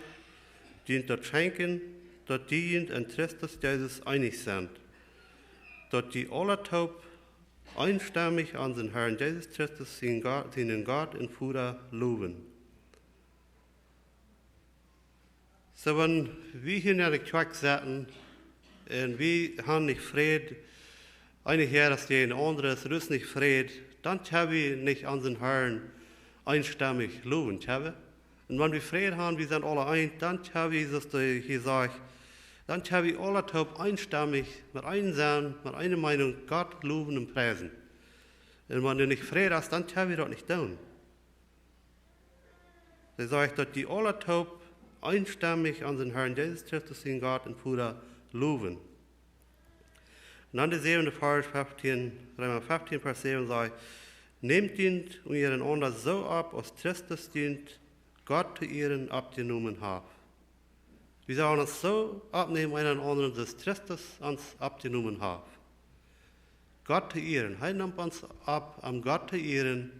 junt daut schenkjen, daut jie junt en Christus Jesus eenich sent, daut jie aule toop eenstemmich onsen Herrn Jesus Christus, sienen Gott, sienen Gott un Voda, lowen. Soo, wan wie hia en de Kjoakj sitten un wie haben nich Fräd, eena hia es jäajen dän aundren, doa es nich Fräd, dan kjenn wie nich onsen Herrn eenstemmich lowen, kjenn wie? Un wan wie Fräd haben, wie sent aule eent, dan kjenn wie, soo aus hee hia sajcht, dan kjenn wie aule toop eenstemmich met eenen Senn, met eene Meenunk Gott lowen un priesen. Un wan doa nich Fräd es, dan kjenn wie daut nich doonen. Hee sajcht, daut jie aule toop eenstemmich onsen Herrn Jesus Christus, sienen Gott un Voda, lowen. Un dan de säwende Varsch feftieen, Reema feftieen, Varsch säwen sajcht: Nämt junt unjarenaunda soo opp, aus Christus junt, Gott to Ieren, oppjenomen haft. Wie sellen ons soo oppnämen, eena dän aundren, soo aus Christus ons oppjenomen haft. Gott to Ieren. Hee nemt ons opp, om Gott to ieren.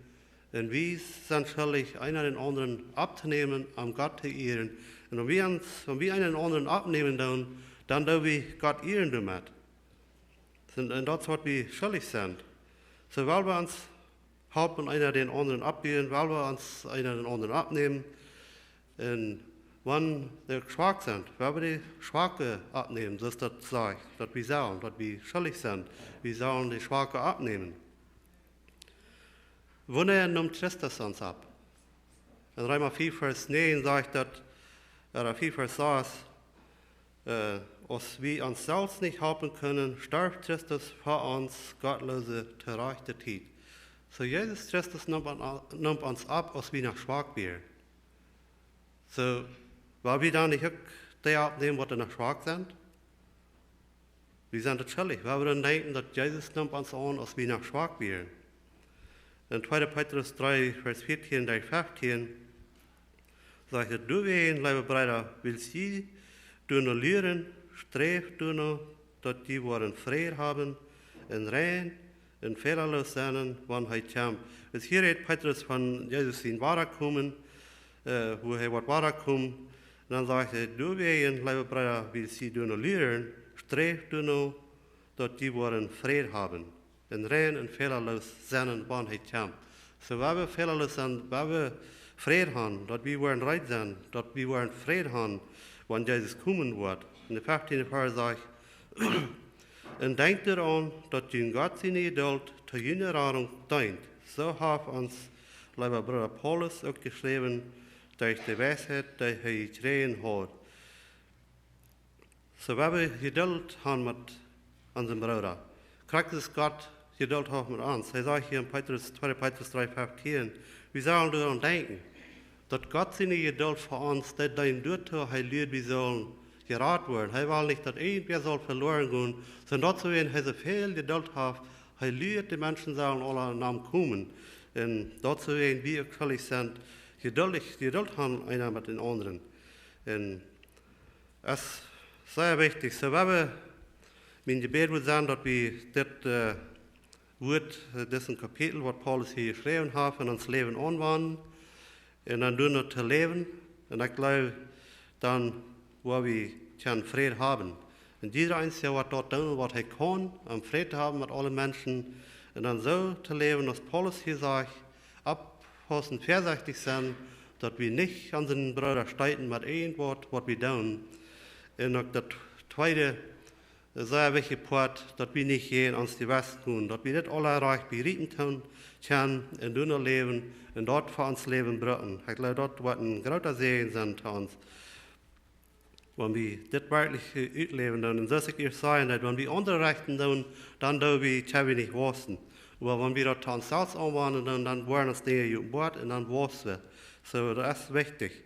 Un wie sent schuldich, eena dän aundren opptonämen, om Gott to ieren. Un wan wie ons, wan wie eena dän aundren oppnämen doonen, dan doo wie Gott ieren doamet. Un, un daut es waut wie schuldich sent. Soo, wiels wie ons halpen, eena dän aundren oppbuen, wiels wie ons eena dän aundren oppnämen. Un wan dee schwak sent, wiels wie de Schwake oppnämen, soo aus daut sajcht, daut wie sellen, daut wie schuldich sent, wie sellen de Schwake oppnämen. Wanea nemt Christus ons opp? En Reema fief, Varsch näajen sajcht daut, ooda fief, Varsch sas, äh, aus wie ons selfst nich halpen kjennen, storf Christus fa ons Gottloose to rajchte Tiet. Soo, Jesus Christus nemt an-, nemt ons opp, aus wie noch schwak wieren. Soo, wiels wie dan nich uk dee oppnämen, waut noch schwak sent? Wie sent daut schuldich. Wiels wie dan denkjen, daut Jesus nemt ons aun, aus wie noch schwak wieren. En tweede Petrus dree, Varsch vieetieen derch feftieen, sajcht et: Doawäajen, leewe Breeda, wiels jie doano luaren, sträft doano, daut jie woaren Fräd haben un rein un fälaloos sennen, wan hee kjemt. Soo, hia rät Petrus von Jesus sien Wadakomen, äh, woo hee woat wadakomen. Un dan sajcht hee: Doawäajen, leewe Breeda, wiels jie doano luaren, sträft doano, daut jie woaren Fräd haben un rein un fälaloos sennen, wan hee kjemt. Soo, wiels wie fälaloos sent, wiels wie Fräd haben, daut wie woaren rein sennen, daut wie woaren Fräd haben, wan Jesus komen woat. En de feftieende Varsch sajcht: Un denkjt doaraun, daut junt Gott siene Jedult to june Radunk deent. Soo haft ons leewa Brooda Paulus uk jeschräwen, derch de Weisheit, dee hee jekjräajen haud. Soo, wiels wie Jedult haben met onsen Brooda. Krakjt soo aus Gott Jedult haft met ons. Hee sajcht hia en Petrus, tweede Petrus dree feftieen, wie sellen doaraun denkjen, daut Gott siene Jedult fa ons, dee deent doatoo, hee luat, wie sellen jerat woaren. Hee well nich, daut irjentwäa saul veloaren gonen, sonda daut soo aus hee soo väl Jedult haft, hee luat, de Menschen sellen aula no am komen. Un daut soo aus wie uk schuldich sent, jeduldich, Jedult haben, eena met dän aundren. Un es sea wichtich. Soo, wie haben, mien Jebäd woat sennen, daut wie dit, äh, Wuat, äh, disen Kapitel, waut Paulus hia jeschräwen haft, en ons Läwen aunwenden un dan doano to läwen. Un ekj jleew, dan woa wie kjennen Fräd haben. Un jieda eena woat daut doonen, waut hee kaun, om Fräd to haben met aule Menschen. Un dan soo to läwen, aus Paulus hia sajcht, opp pausent väasechtich sennen, daut wie nich onsen Brooda steeten met irjent waut, waut wie doonen. Un uk daut tweede, sea wichtje Poat, daut wie nich jäajen ons Jewessen gonen, daut wie dit aula rajcht bejriepen kjennen, kjennen un doonen läwen un daut fa ons Läwen brucken. Ekj jleew, daut woat een groota Säajen sennen to ons, wan wie dit werkjlich, äh, utläwen doonen. Un soo aus ekj ieescht säd, daut wan wie aundre rechten doonen, dan doo wie, kjenn wie nich wausen. Oba wan wie daut to ons selfst aunwenjen doonen, dan woaren ons Dinja jeopenboat un dan wausen wie. Soo, daut es wichtich.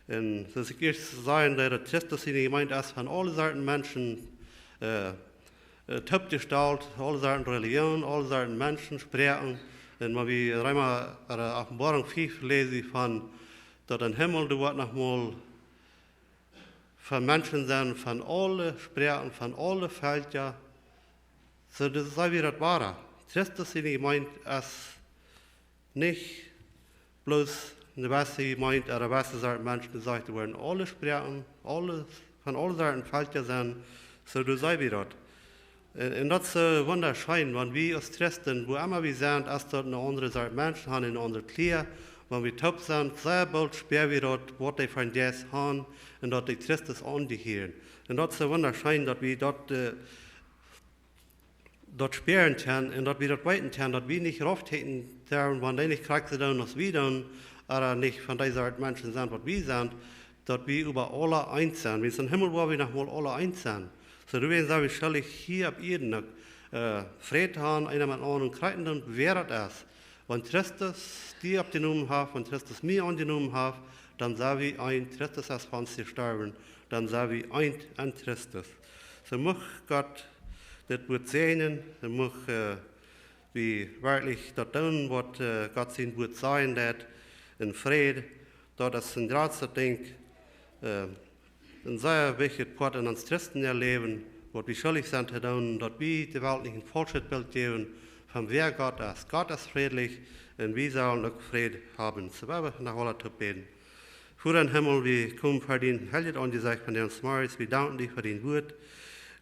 Un soo aus ekj ieescht säd, daut Christus siene Jemeent es von aule Sorten Menschen, äh, äh, toopjestalt, aule Sorten Relijoon, aule Sorten Menschen, Sproaken. Un wan wie en Reema, äh, Openboarunk fief läsen wie von, daut em Himmel, doa woat noch mol von Menschen sennen, von aule Sproaken, von aule Velkja. Soo, daut es wada. Christus siene Jemeent es nich bloos eene jewesse Jemeent, ooda jewesse Sort Menschen, dee sajcht, doa woaren aule Sproaken, aule, von aule Sorten Velkja sennen, soo doa sent wie daut. Un, un daut es, äh, wundascheen, wan wie aus Christen, wua emma wie sent, aus daut eene aundre Sort Menschen haben, eene aundre Kjleeda, wan wie toop sent, sea boolt spieren wie daut, waut dee von Jesus haben, un daut dee Christus aunjehieren. Un daut es wundascheen, daut wie daut, äh, daut spieren kjennen un daut wie daut weeten kjennen, daut wie nich raufkjikjen derwen, wan dee nich krakjt soo doonen aus wie doonen, ooda nich von dee Sort Menschen sent, waut wie sent, daut wie äwa aules eent sent. Wiels em Himmel woa wie noch mol aules eent sennen. Soo, doawäajen sent wie schuldich hia opp Ieed uk, äh, Fräd haben, eena met dän aundren krakjt doonen, wäa daut es. Wan Christus die aunjenomen haft, wan Christus mie aunjenomen haft, dan sent wie eent. Christus es fa ons jestorwen, dan sent wie eent en Christus. Soo mucht Gott dit Wuat säajnen, soo mucht, äh, wie werkjlich daut doonen, waut, äh, Gott sien Wuat sajen deit, en Fräd, daut es een jratset Dinkj, äh, een sea wichtjet Poat en ons Christenläwen, waut wie schuldich sent to doonen, daut wie de Welt nich een faulschet Bilt jäwen von wäa Gott es. Gott es frädlich un wie sellen uk Fräd haben. Soo, wie wellen noch aula toop bäden. Voda em Himmel, wie komen ver dien heiljet Aunjesecht vondoag zemorjes. Wie danken die fa dien Wuat.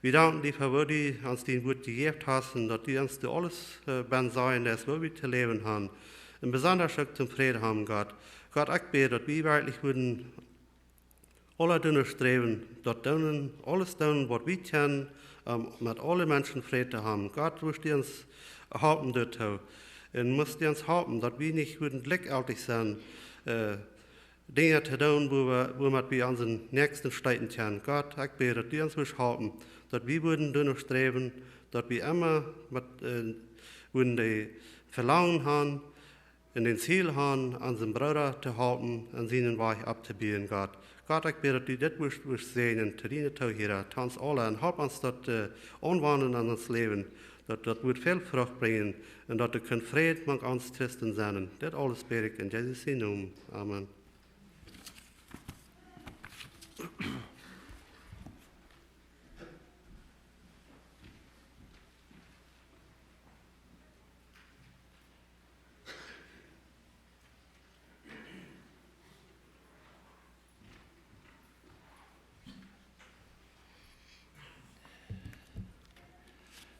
Wie danken die fa waut du ons dien Wuat jejäft hast un daut du ons doa aules, äh, bie sajen deist, woo wie to läwen haben. Un besondasch uk toom Fräd haben, Gott. Gott, ekj bäd, daut wie werkjlich wudden aula doano sträwen, daut doonen, aules doonen, waut wie kjennen, om met aule Menschen Fräd to haben. Gott, wurscht du ons halpen doatoo. Un must du ons halpen, daut wie nich wudden jlikjjeltich sennen, äh, Dinja to doonen, wua wie, wuamet wie onsen Näakjsten steeten kjennen. Gott, ekj bäd, daut du ons wurscht halpen, daut wie wudden doano sträwen, daut wie emma met, äh, wudden daut Velangen haben, un daut Ziel haben, onsen Brooda to halpen un sienen Wajch opptobuen, Gott. Gott, ekj bäd, daut du dit wurscht, wurscht säajnen, to diene Toohiera, to ons aula, un halp ons daut, äh, aunwenden en ons Läwen, daut daut woat väl Frucht brinjen un daut doa kaun Fräd mank ons Christen sennen. Dit aules bäd ekj en Jesus sienen Nomen. Amen.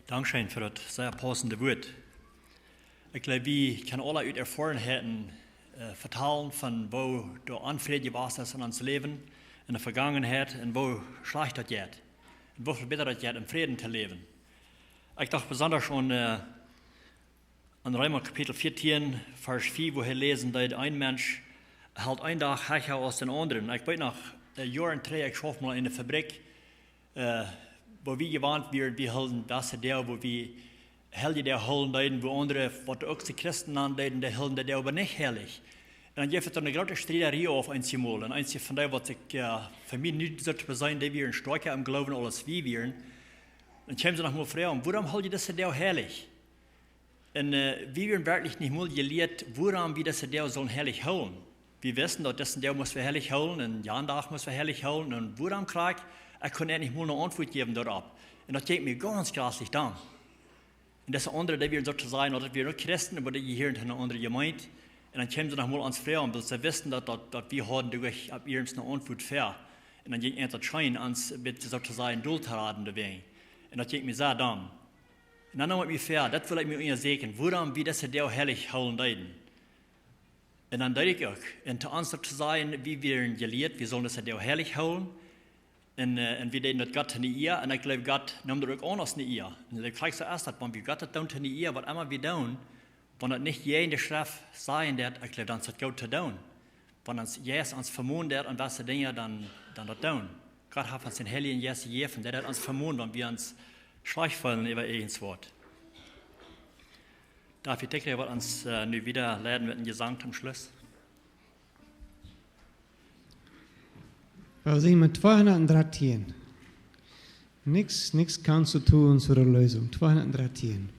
Dankscheen fa daut sea paussende Wuat. Ekj jleew, wie kjennen aule ut Erfoarenheiten, äh, vetalen von woo doa Onfräd jewast es en ons Läwen, en de Vegangenheit, un woo schlajcht daut jeit, un woo väl bäta daut jeit, em Fräd to läwen. Ekj docht besondasch aun, äh, en Reema Kapitel vieetieen, Varsch vea, wua hee läsen deed, een Mensch helt een Dach hecha aus dän aundren. Ekj weet noch, äh, Joaren trigj, ekj schauft mol en eene Fabrikj, äh, wua wie jewant wieren, wie hilden dise Doag, wua wie heilje Doag hoolen deeden, wua aundre, waut uk sikj Christen nanen deeden, dee hilden de Doag oba nich heilich. Un dan jeef et doa eene groote Striederie opp eenjemol. Un eenje von dee, waut sikj, äh, fa mie nu soo to beseenen, dee wieren stoakja em Gloowen aus wie wieren. Dan kjeemen see noch mol froagen: "Wuarom hool jie dise Doag heilich?" Un, äh, wie wieren werkjlich nich mol jelieet, wuarom wie dise Doag sullen heilich hoolen. Wie wisten, daut dise Doag must wie heilich hoolen un jan Dach must wie heilich hoolen. Un wuarom krakjt, ekj kunn nich mol eene Auntwuat jäwen doaropp. Un daut jinkj mie gaunz jreslich dan. Un dise aundre, dee wieren soo to sajen, daut wieren uk Christen, oba dee jehieren to eene aundre Jemeent. Un dan kjeemen see noch mol ons froagen, wiels see wisten, daut, daut, daut wie hauden doa opp iernst eene Auntwuat fa. Un dan jinkj et daut scheen, ons een bät soo to sajen, dol to raden doawäajen. Un daut jinkj mie sea dan. Un dan neem ekj mie väa, daut well ekj mie unjasäkjen, wuarom wie dise Doag heilich hoolen deeden. Un dan deed ekj uk. Un to ons daut to sajen, wie wieren jelieet, wie sullen daut Dach heilich hoolen. Un, äh, un wie deeden daut Gott to ne Ea. Un ekj jleew, Gott neem daut uk aun aus ne Ea. Un ekj jleew, soo es daut, wan wie Gott daut doonen to ne Ea, waut emma wie doonen, wan daut nich jäajen de Schreft sajen deit, ekj jleew, dan es daut goot to doonen. Wan ons Jeist ons vemonen deit aun waut fa Dinja, dan, dan daut doonen. Gott haft ons dän Heiljen Jeist jejäft, dee deit ons vemonen, wan wie ons schlajcht feelen äwa irjent waut. David Dickrich woat ons, äh, nu wieda leiden met een Jesank toom Schluss. Wie sinjen met tweehundatdreizehn. Nix, nix kannst du tun zur Erlösung. Tweehundatdreizehn.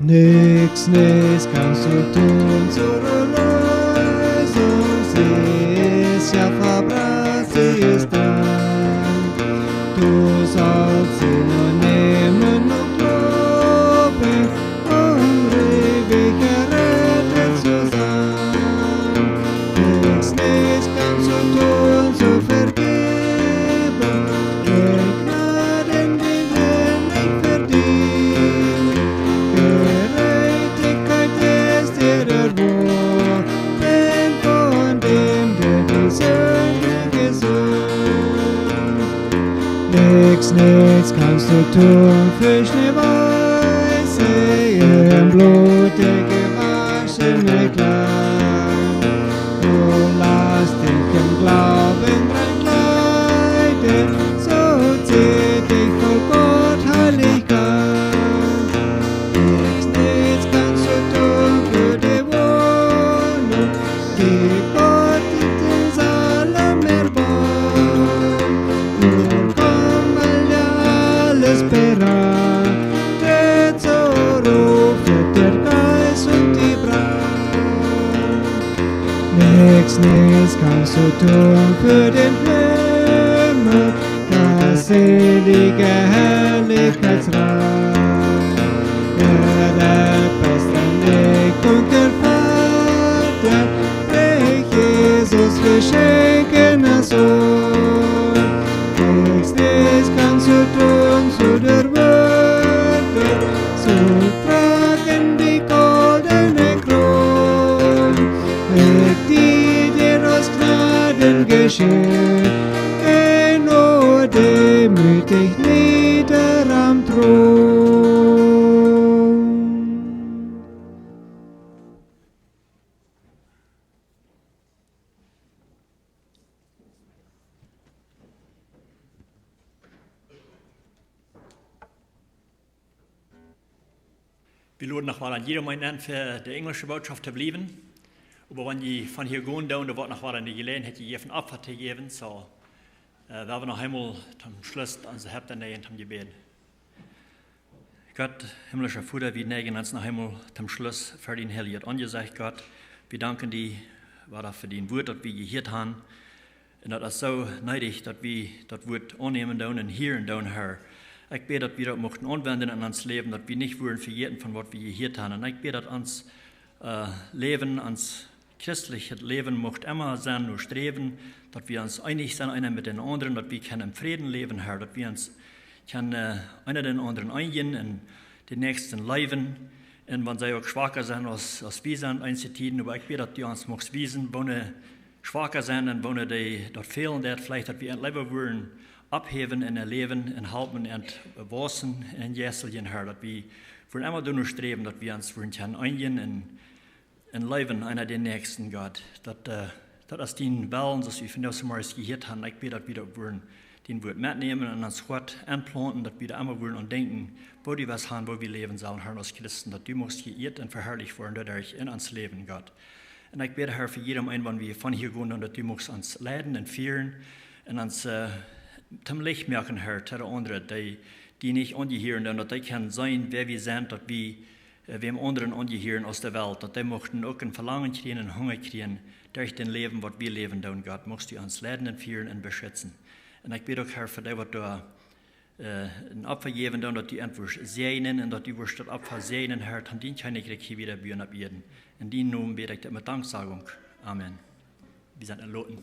Nix, nix kannst du tun zur Erlösung, sie ist ja vollbracht, sie ist da. Du sollst sie nur nehmen und glauben, um ewig errettet zu sein. Nix, nix kannst du tun zur Vergebung, die Gnaden, die wir nicht verdienen. Gerechtigkeit ist dir erworben von dem, der die Sünde gesühnt. Nix, nix kannst du tun für schneeweiße, im Blut gewaschene Kleider. Du lässt dich im Glauben rein kleiden, so zieht dich vor Gott Heiligkeit. Nix, nix kannst du tun für die Wohnung, die Gott in den Salem erbaut. Nun komm, weil ja alles bereit, der Zuruf wird der Geist und die Braut. Nix, nix kannst du tun für den Himmel, das selige Herrlichkeitsreich. Der Erlöser, der König und der Vater, reich Jesus geschenkener Sohn. Nix, nix kannst du tun zu der Würde, zu tragen die goldene Krone, die dir aus Gnaden geschenkt, nur demütig nieder am Thron. Wie loden noch mol aun jieda Mensch aun, fa de enjlische Botschaft to bliewen. Oba wan jie von hia gonen doonen, dan woat noch mol eene Jeläajenheit jejäft, Opfa to jäwen. Soo, äh, wie haben noch eemol toom Schluss onse Häupten näajen toom Jebäd. Gott, himmlischa Voda, wie näajen ons noch eemol toom Schluss ver dien heiljet Aunjesecht, Gott. Wie danken die, Voda, fa dien Wort, daut wie jehieet haben. Un daut es soo needich, daut wie daut Wort aunnämen doonen un hieren doonen, Herr. Ekj bäd, daut wie daut muchten aunwenjen en ons Läwen, daut wie nich wudden vejäten von waut wie jehieet haben. Un ekj bäd, daut ons, äh, Läwen, ons christlichet Läwen mucht emma sennen, no sträwen, daut wie ons eenich sent, eena met dän aundren, daut wie kjennen em Fräd läwen, Herr, daut wie ons kjennen, äh, eena dän aundren eenen un dän Näakjsten leewen. Un wan see uk schwaka sent aus, aus wie sent, eenje Tieden, oba ekj bäd, daut du ons muchst wiesen, woone schwaka sent un woone dee daut fälen deit, veleicht daut wie an leewa wudden opphäwen en äa Läwen un halpen an waussen en jeistlichen, Herr, daut wie wudden emma doano sträwen, daut wie ons wudden kjennen eenen un, un leewen eena dän Näakjsten, Gott. Daut, äh, daut es dien Wellen, soo aus wie vondoag zemorjes jehieet haben. Ekj bäd, daut wie daut wudden dien Wort metnämen un en ons Hoat aunplaunten, daut wie doa emma wudden aun denkjen, woo du west haben, woo wie läwen sellen, Herr, aus Christen, daut du muchst jehieet un veharlicht woaren doaderch en ons Läwen, Gott. Un ekj bäd, Herr, fa jieda eenen, wan wie von hia gonen, daut du muchst ons leiden un fieren un ons, äh, toom Licht moaken, Herr, to de aundre, dee, dee nich aunjehieren, un daut dee kjennen seenen, wäa wie sent, daut wie, äh, wäm aundren aunjehieren aus de Welt, daut dee muchten uk een Velangen kjrieen, een Hunga kjrieen, derch daut Läwen, waut wie läwen doonen, Gott, muchst du ons leiden un fieren un beschitzen. Un ekj bäd uk, Herr, fa dee, waut doa een Opfa jäwen doonen, daut du an wurscht säajnen un daut du wurscht daut Opfa säajnen, Herr, toom dien Kjennichrikj hia wieda buen opp Ieed. En dienen Nomen bäd ekj dit met Danksagung. Amen. Wie sent entloten.